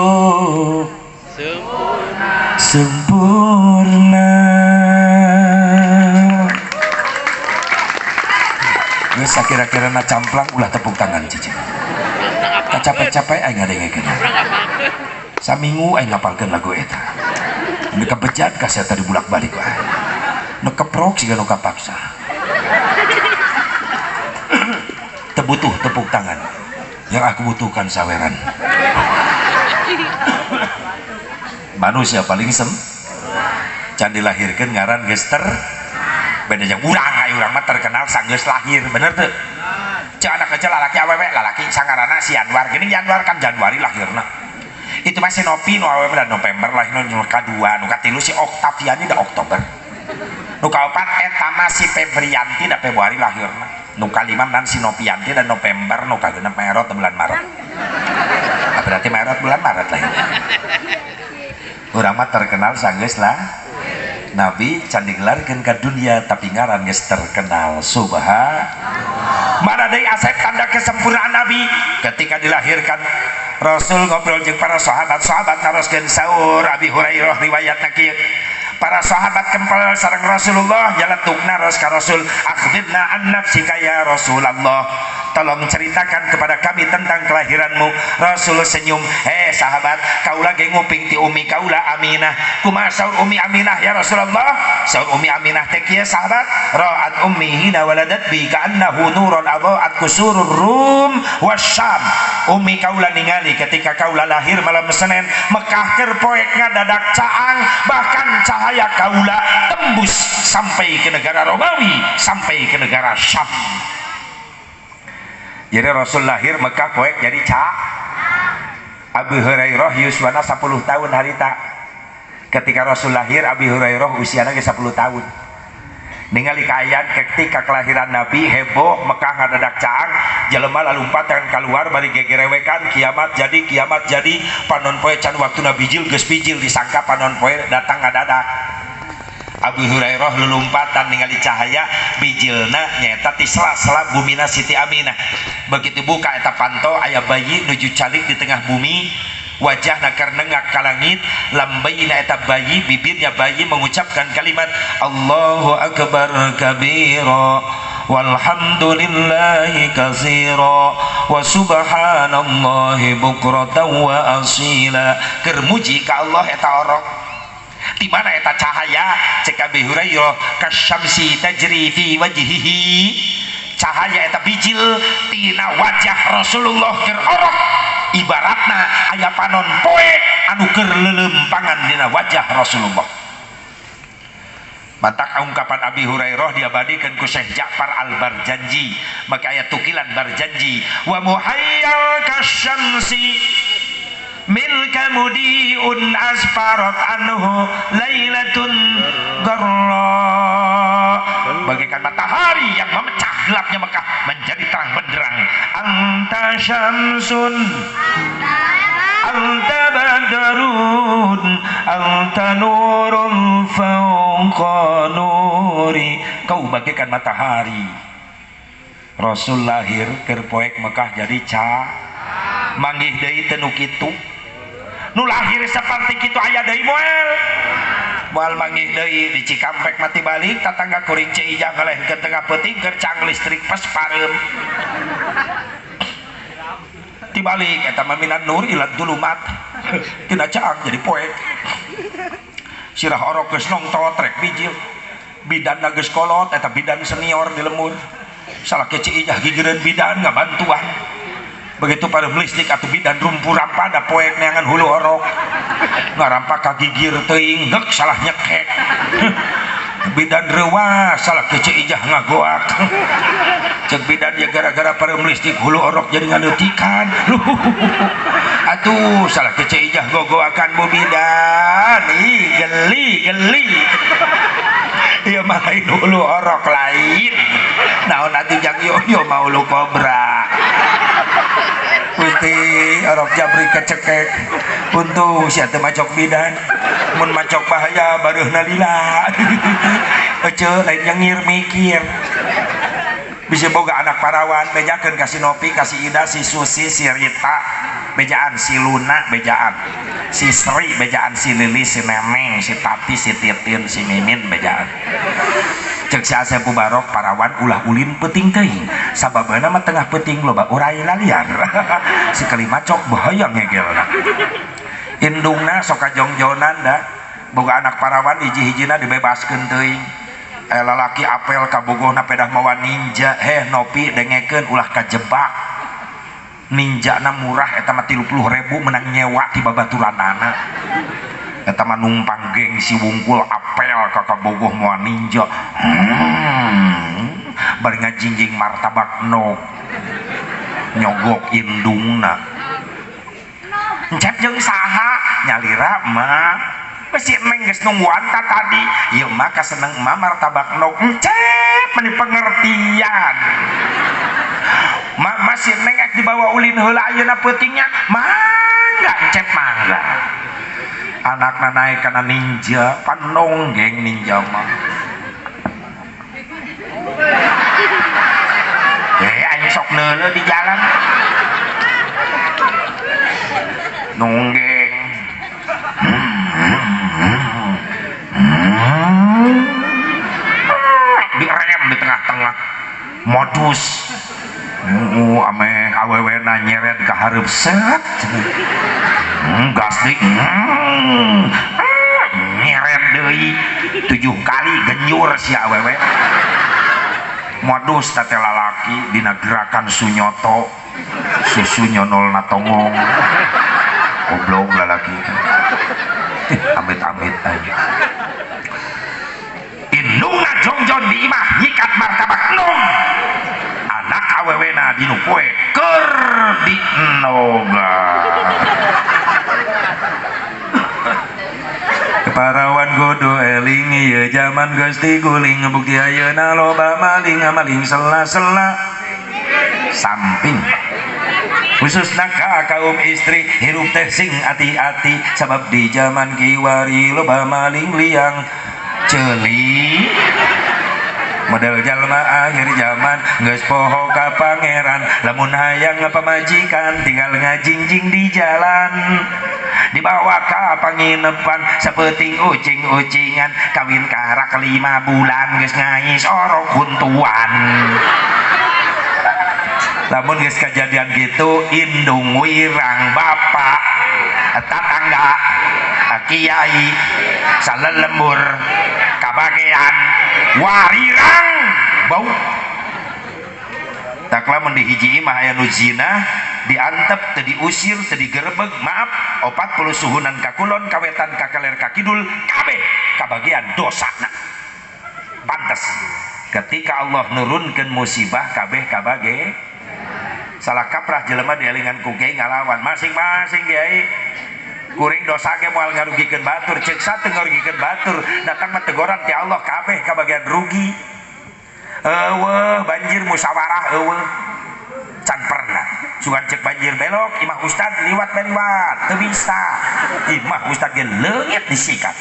sempurna, sempurna. Geus sakira-kira na camplang ulah tepuk tangan cicing. Capek-capek aing ngadengekeun. Saminggu aing ngapalkeun lagu eta. Nu kabejat ka saya tadi bulak-balik wae. Nu keprok siga nu kapaksa. Teu butuh tepuk tangan. Yang aku butuhkan saweran. Manusia paling sem can dilahirkeun ngaran geus ter beda jeung urang, ai urang mah terkenal sanggeus lahir, bener teu? Cek anak kecil lalaki awewe lalaki sangarana si Anwar gini, Anwar kan Januari lahirna. Itu masih Nopi nu awewe dan November lahirna, nu kadua nu katilu si Oktaviani da Oktober, nu kaopat eta mah si Febrianti da Februari lahirna, nu kalima dan si Nopianti da November, nu kagenep Maret bulan Maret. Nah, berarti Maret bulan Maret lahirna. Urang mah terkenal sanggeus lah Nabi can digelarkeun ka dunia tapi ngaran geus terkenal. Subhanallah. Mana deui asep tanda kesempurnaan Nabi ketika dilahirkan Rasul ngobrol jeung para sahabat, sahabat naroskeun saur Abi Hurairah riwayatna kieu. Para sahabat kempel sareng Rasulullah nyaletuk naros ka Rasul, akhbirna an nafsika ya Rasulullah, tolong ceritakan kepada kami tentang kelahiranmu. Rasul senyum, hei sahabat, kaula ge nguping ti umi kaula Aminah. Kumaha saur umi Aminah ya Rasulullah? Saur umi Aminah teh kieu sahabat, ra'at ummi hina waladat bi ka'annahu nurun adaat kusurur rum wasyam. Umi kaula ningali ketika kaula lahir malam Senin, Mekah keur poek ngadadak caang, bahkan cahaya kaula tembus sampai ke negara Romawi, sampai ke negara Syam. Jadi Rasul lahir Mekah poek jadi cak. Abu Hurairah yuswana 10 tahun harita. Ketika Rasul lahir Abi Hurairah usiana ge 10 tahun. Ningali kaayaan ketika kelahiran Nabi heboh Mekah ngadadak caang, jelema lalumpatan keluar bari gegerewekan kiamat jadi kiamat jadi, panon poe can waktuna bijil geus bijil disangka panon poe datang ngadadak. Abu Hurairah lulumpatan ningali cahaya bijilna nyaeta ti sela-sela bumina Siti Aminah. Begitu buka eta panto aya bayi nuju calik di tengah bumi, wajahna keur nengak ka langit, lambaina eta bayi, bibirnya bayi mengucapkan kalimat Allahu akbar kabira walhamdulillahi katsira wa subhanallahi bukratan wa asila. Keur muji ka Allah eta orok. Di mana eta cahaya? Cek Abi Hurairah, kasyamsi tajri fi wajhihi. Cahaya eta bijil tina wajah Rasulullah keur orok Ibaratna aya panon poe anu keur leuleumpangan dina wajah Rasulullah. Matak ungkapan Abi Hurairah diabadikan ku Syekh Ja'far Al-Barjanji, maka aya tukilan Barjanji wa muhayyal kasyamsi milka mudiun asfarat anhu lailatun garra, bagaikan matahari yang memecah gelapnya Mekah menjadi terang benderang. Anta syamsun anta badarun anta nurun fawqa nuri, kau bagaikan matahari. Rasul lahir keur poek Mekah jadi ca manggih deui teu nu kitu, nu lahir saperti kitu aya deui moal moal manggih deui di Cikampek mati balik tatangga kuring Ceu Ijah ngalehkeun tengah peuting keur cang listrik pas pareum tibalik eta mah minan nur ila dulumat tina caang jadi poek. Sirah orok geus nongtot rek bijil bidan geus kolot eta bidan senior di lemur salah ke Ceu Ijah gigireun bidan ngabantuan. Begitu pada listrik atau bidan rumpu rampa da poek neangan hulu orok ngarampa ka gigir teuing geuk salah nyekek bidan reuas salah ke Ceu Ijah ngagoak cek bidan ya gara-gara pareum listrik hulu orok jadi ngaleutikan. Atuh salah ke Ceu Ijah gogoakan bu bidan ih geli geli ieu mah lain hulu orok lain naon atuh jang yo mah hulu kobra putih orok jabri kecekek untung sia teu macok bidan mun macok bahaya bareuhna lila eceu lain nyengir mikir bisa boga anak parawan bejakeun ka si Nopi ka si Ida si Susi si Rita bejaan si Luna bejaan si Sri bejaan si Lili si Neneng si Tati si Titin si Mimin bejaan. Cek si Asep Mubarok parawan ulah ulin peuting teuing sababna mah tengah peuting loba urai laliar sekali macok bahaya ngegelna indungna sok kajongjonan da boga anak parawan hiji-hijina dibebaskeun teuing lalaki apel kabogohna pedah mawa ninja heh Nopi dengekeun ulah kajebak ninjana murah eta mah 30.000 menang nyewa ti babaturanana eta mah numpang gengsi wungkul apel ka kabogoh moal ninja bari ngajingjing martabak nog nyogok indungna encep jeung saha nyalira mah besi neng geus nungguan ta tadi ieu mah kaseneng emak martabak nog encep meni pengertian ma masih neng ek dibawa ulin heula ayeuna peutingnya mangga encep mangga anakna naik kana ninja panong geng ninja mah aing sok neuleuh di jalan nonggeng direm di tengah-tengah modus ameh awewena nyeret ka hareup set gas deui nyeret deui 7 kali genjur si awewe modus teh lalaki dina gerakan sunyoto susu nyonolna tongong goblok lalaki amit-amit aja indungna jongjon di imah nyikat martabak nong anak awewena dinu poe keur di noga parawan kudu eling ieu jaman geus diguling bukti ayeuna loba maling maling sela-sela samping khususna ka kaum istri hirup teh sing ati-ati sabab di jaman kiwari loba maling liang ceuli model jalma akhir zaman geus poho ka pangeran lamun hayang pamajikan tinggal ngajingjing di jalan dibawa ka panginepan sapeuting ucing-ucingan kawin karak 5 bulan geus ngais orok huntuan. Lamun geus kajadian gitu indung wirang bapak tetangga kiai salelembur kabagean warirang bau tak lamun di hiji imah aya nu zina diantep teu diusir teu digerebeg maaf 40 suhunan ka kulon ka wetan ka kaler ka kidul kabeh kabagian dosana. Pantes ketika Allah nurunkeun musibah kabeh kabage salah kaprah jelema dielingan ku kiai ngalawan masing-masing kiai kuring dosa ge moal ngarugikeun batur ceuk teu ngarugikeun batur datang mah teguran ti Allah kabeh kabagian rugi. Eueuh banjir musyawarah eueuh can pernah sugan cek banjir belok imah ustad liwat beliwat teu bisa imah ustad ge leungit disikat.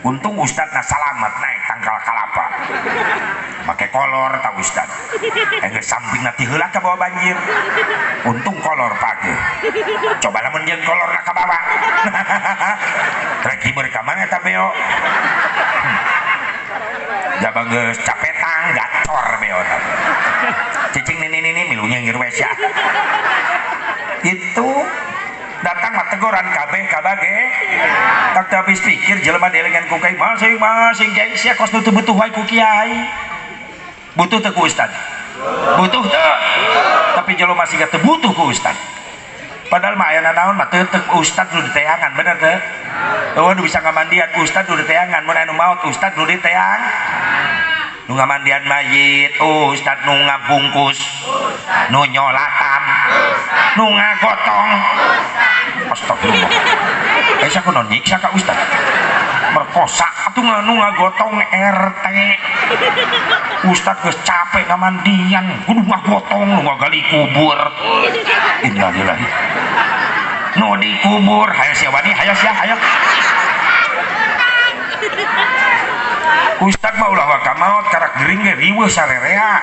Untung ustadna salamet naik tangkal kalapa make kolor tau ustad geus sampingna ti heula ka bawa banjir untung kolor page coba lamun jeung kolorna ka bawa rek hiber ka mana eta beo jaba geus capetang gacor beona cicing nini-nini milu nyengir we sia itu datang mah teguran kabeh kabage tak habis pikir jelema dielingan ku kiai masing-masing kiai sia kos nu teu butuh wae ku kiai butuh teu ku ustad butuh teu tapi jelema siga teu butuh ku ustad padahal mah aya naon mah teu ustad nu diteangan bener teu eueuh nu bisa ngamandian ustad nu diteangan mun anu maot ustad nu diteang nu ngamandian mayit ustad nu ngabungkus nu nyolatan nu ngagotong astagfirullah aya kunaon nyiksa ka ustad merkosa atuh nu ngagotong RT ustad geus capek ngamandian kudu ngagotong nu ngagali kubur innalillahi nu dikubur hayo sia wani hayo sia hayo ustad mah ulah waka maot karak gering ge riweuh sarerea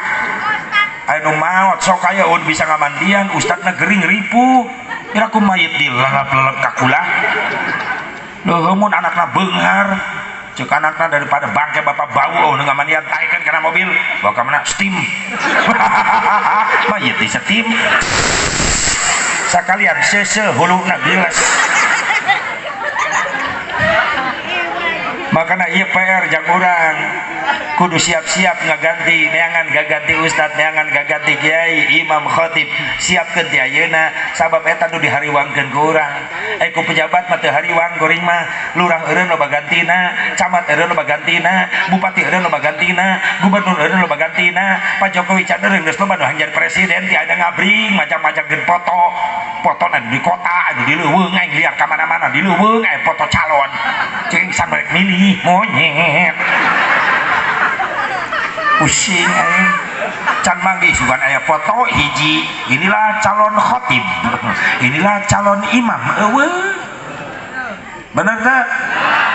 aya nu maot sok aya un bisa ngamandian ustadna gering ripuh ira ku mayit dilalap-lalap ka kula leuh mun anakna beunghar ceuk anakna daripada bangke bapak bau nu ngamandian taekeun kana mobil bawa ka mana steam mayit di steam sakalian seuseuh huluna giles. Makana ieu PR jang urang kudu siap-siap ngaganti neangan gaganti ustad neangan gaganti kiai imam khatib siapkeun ti ayeuna sabab eta nu dihariwangkeun ku urang ku pejabat mah teu hariwang kuring mah lurah eureun loba gantina camat eureun loba gantina bupati eureun loba gantina gubernur eureun loba gantina Pak Jokowi can eureun geus loba nu hayang jadi presiden ti aya ngabring majang-majangkeun foto foto anu di kota anu di leuweung aing liar ka mana-mana di leuweung aya foto calon cing samrek milih monyet pusing aing can manggih sugan aya foto hiji inilah calon khatib inilah calon imam eueuh bener teu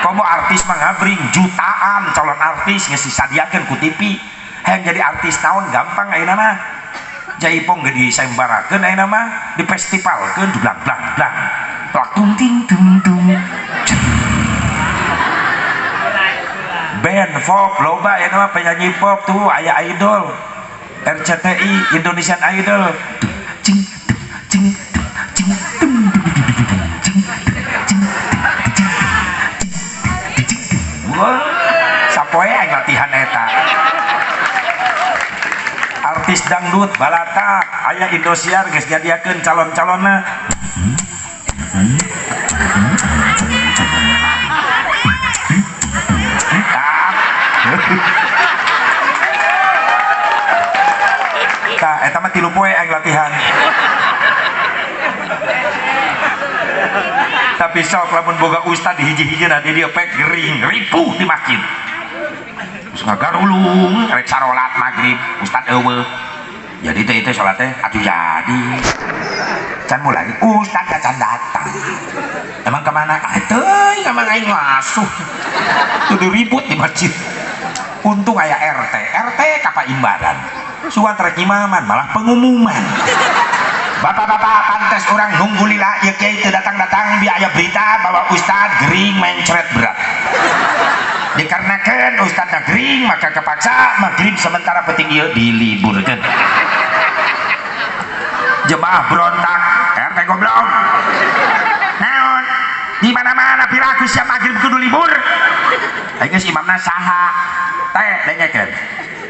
komo artis mah ngabring jutaan calon artis geus disadiakeun ku TV hayang jadi artis naon gampang ayeuna mah jaipong ge disembarakeun ayeuna mah difestivalkeun blang blang blang plak tung ting tung tung band pop loba ya nama penyanyi pop tuh aya idol RCTI Indonesian Idol cing cing cing cing cing cing wah sapoe aing latihan eta artis dangdut balatak aya Indosiar geus nyadiakeun calon-calonna tah eta mah 3 poe aing latihan tapi sok lamun boga ustad hiji-hijina di dieu pek gering ripuh di masjid geus ngagarulung rek sarolat magrib ustad eueuh jadi teh itu salat teh atuh jadi can mulai ustad can datang emang kemana ah teuing emang aing ngasuh kudu ribut di masjid untung aya RT RT kapaimbaran suan rek imaman malah pengumuman bapak-bapak pantes orang nunggu lila ya kiai teu datang-datang bi aya berita bahwa ustad gering mencret berat dikarenakan ustadna gering maka kepaksa maghrib sementara penting ieu diliburkeun jemaah berontak RT goblok naon di mana-mana piraku siap maghrib kudu libur aing geus imamna saha teh dengekeun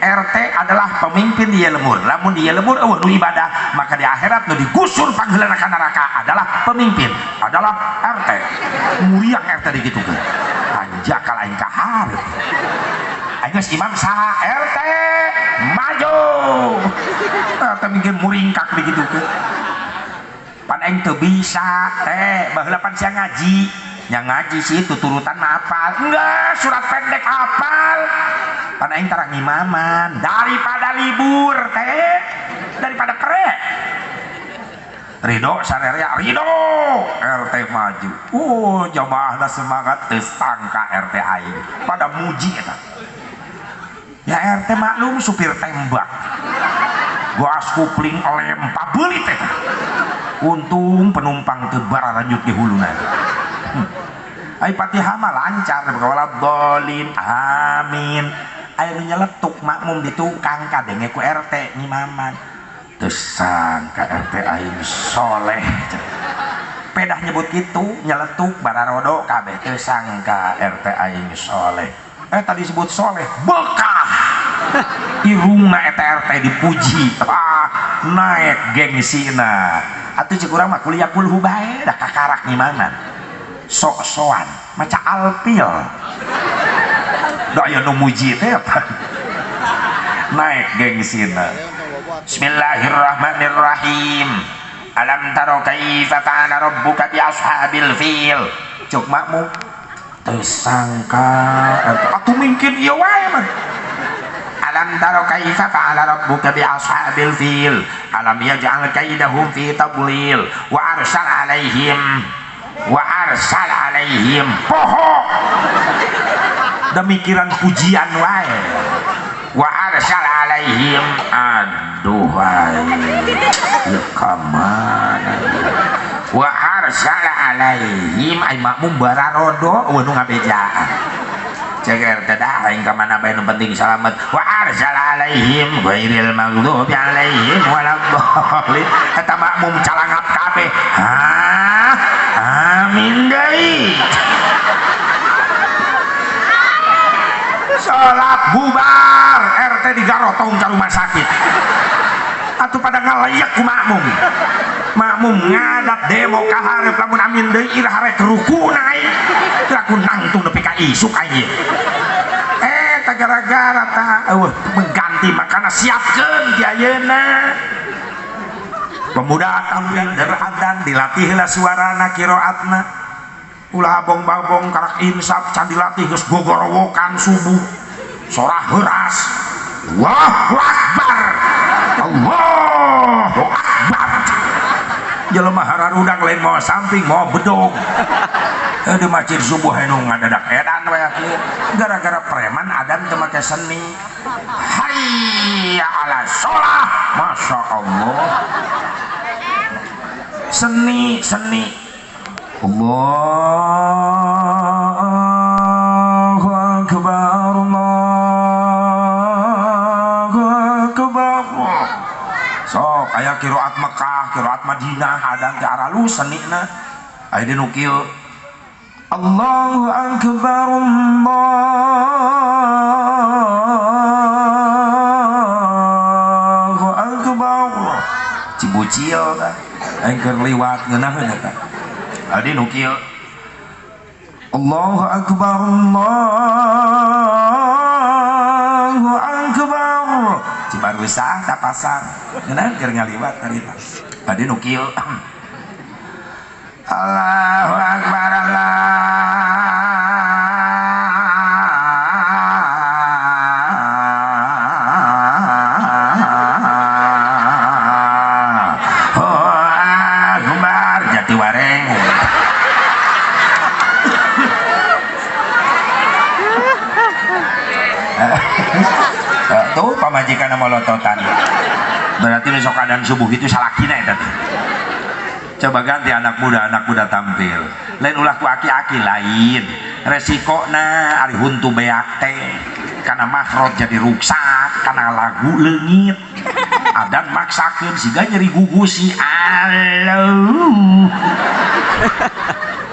RT adalah pemimpin di lemur. Lamun di lemur eueuh nu ibadah, maka di akhirat nu digusur pangheulana ka neraka adalah pemimpin, adalah RT. Muriang RT digitukeun. Anjakal aing ka hareup. Aing geus imam saha RT maju. RT mungkin muringkak digitukeun. Pan aing teu bisa teh, baheula pan sia ngaji. Yang ngaji sih tuturutan mah apal. Enggak, surat pendek apal. Pan aing tarang imaman daripada libur teh, daripada pre. Ridho sarerea, ridho RT maju. Jamaahna semangat teu sangka RT aing. Pada muji eta. Ya RT maklum supir tembak. Gas kupling lem pabelit eta. Untung penumpang teu bararanjut di huluna. Ai Fatihah mah lancar wala dolin amin. Aya nu nyeletuk makmum di tukang kadenge ku RT ngimaman. Teu sangka RT aing soleh. Pedah nyebut kitu nyeletuk bararodo kabeh teu sangka RT aing soleh. Tadi sebut soleh bekah. Irungna eta RT dipuji. Ah, naik gengsina. Atuh ceuk urang mah kuliah kulhu bae da kakarak ngimaman. Sok-soan maca alpil da aya nu muji teh naik gengsina. Bismillahirrahmanirrahim. Alam taro kaifa fa'ala rabbuka bi ashabil fil. Cuk makmum teu sangka atuh mungkin ieu wae mah. Alam taro kaifa fa'ala rabbuka bi ashabil fil. Alam yaj'al kaidahum fi tadlil wa arsal alaihim wa arsal alaihim poho demikian pujian wae wa arsal alaihim aduh wae ya kamana wa arsal alaihim ai makmum bararodo eueuh nu ngabejaan ceger teh dah aing ka mana bae nu penting salamet wa arsal alaihim ghairil maghdubi alaihim waladdallin eta makmum calangap kabeh hah amin deui. Salat bubar RT digarotong ka rumah sakit. Atuh pada ngalayak ku makmum. Makmum ngadat demo ka hareup lamun amin deui iraha rek rukuna aing. Teu aku nangtung nepi ka isuk aing. Eta gara-gara tah eueuh mengganti makana siapkeun ti ayeuna. Pemuda tampil adzan dilatihlah suarana qiraatna ulah abong-babong karak insaf can dilatih geus gogorowokan subuh sorah heuras Allahu akbar Allahu akbar jelema hararudang lain mau samping mau bedog di masjid subuh anu ngadadak edan we gara-gara preman adan teu make seni hayya ala sholah masya Allah seni seni Allahu akbar Allahu akbar sok aya qiraat Mekah qiraat Madinah adan teh aralus senina aya di nu kieu Allahu akbar Allahu akbar cibucil tah aing keur liwat ngeunaheun eta adi nu kieu Allahu akbar Allahu akbar cibarusah ta pasar ngeunaheun keur ngaliwat harita adi nu kieu Allahu akbar Allahu akbar Jatiwareng tuh pamajikan molototan berarti besok adan subuh itu salakina eta teh. Coba ganti anak muda tampil lain ulah ku aki-aki lain resikona ari huntu beak teh kana makhraj jadi ruksak kana lagu leungit adan maksakeun siga nyeri gugusi aleuh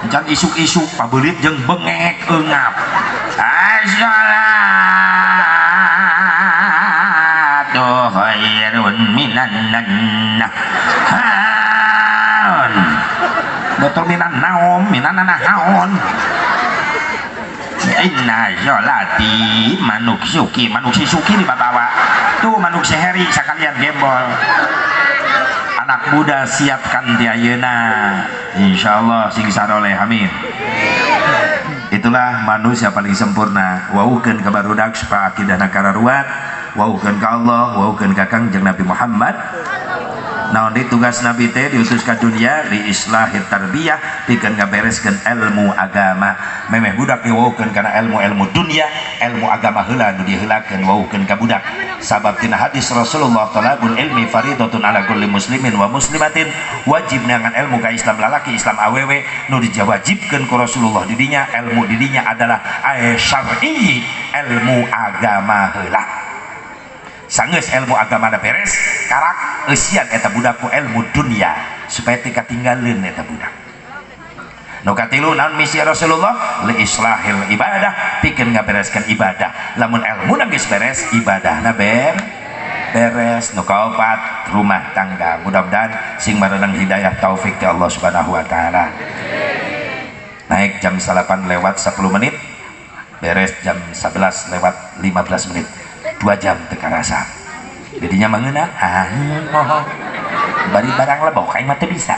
jangan isuk-isuk pabelit jeung bengek eungap. jannah. Haon. Betul minan naom, minan haon. Inna sholati manuk suki, manuk si suki di babawa. Tuh manuk si Heri sekalian gembol. Anak muda siapkan ti ayeuna. Insyaallah sing saroleh, amin. Itulah manusia paling sempurna. Waukeun ka barudak supaya akidahna kararuat, waukeun ka Allah, waukeun ka Kangjeng Nabi Muhammad. Naon deui tugas Nabi teh diutus ka dunia li islahit tarbiyah, pikeun ngabereskeun ilmu agama. Memeh budak diwaukeun kana ilmu-ilmu dunia, ilmu agama heula nu diheulakeun waukeun ka budak. Sabab tina hadis Rasulullah talabul ilmi faridatun ala kulli muslimin wa muslimatin, wajib neangan ilmu ka Islam lalaki Islam awewe nu diwajibkeun ku Rasulullah di dinya, ilmu di dinya adalah syar'i, ilmu agama heula. Sanggeus ilmu agama na beres, karak eusian eta budak ku ilmu dunia supaya teu katinggaleun eta budak. Nu katilu naon misi Rasulullah li islahil ibadah, pikeun ngabereskeun ibadah. Lamun ilmuna geus beres, ibadahna beres. Nu kaopat rumah tangga. Mudah-mudahan sing marenang hidayah taufik ti Allah Subhanahu wa taala. Naik jam 9 lewat 10 menit, beres jam 11 lewat 15 menit. 2 jam teu karasa. Jadinya mangeuna, ah, bari barang lebok aing mah teu bisa.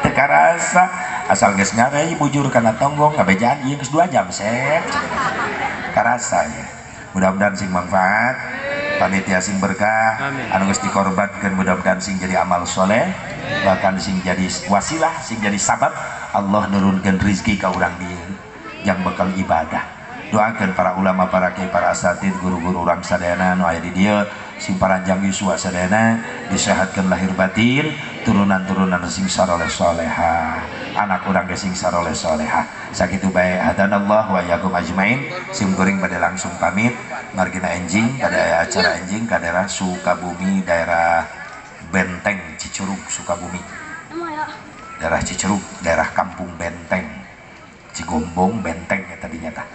Teu karasa asal geus ngarei bujur kana tonggong ngabejaan ieu geus 2 jam sep. Karasa ya. Mudah-mudahan sing manfaat, panitia sing berkah, anu geus dikorbankeun mudah-mudahan sing jadi amal soleh, bahkan sing jadi wasilah, sing jadi sabab Allah nurunkeun rezeki ka urang dieu yang bakal ibadah. Doakan para ulama, para kiai, para asatid, guru-guru urang sadayana nu aya di dieu sing paranjang yuswa sadayana disehatkeun lahir batin, turunan-turunan sing saroleh soleha, anak urang ge sing saroleh soleha. Sakitu bae hadanallah wa iyyakum ajmain. Sim kuring bade langsung pamit margina enjing pada acara enjing ka daerah Sukabumi, daerah Benteng Cicurug Sukabumi. Daerah Cicurug, daerah Kampung Benteng, Cigombong Benteng ya tadinya tah.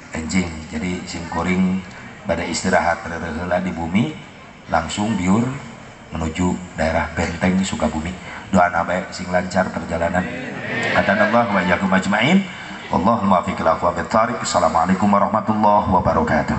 Enjing, jadi simkuring pada istirahat heula di bumi langsung biur menuju daerah Benteng Sukabumi. Doa bae sing lancar perjalanan. Hadanallah wa iyyakum ajmain. Wallahul muwaffiq ila aqwamit thariq. Assalamualaikum warahmatullahi wabarakatuh.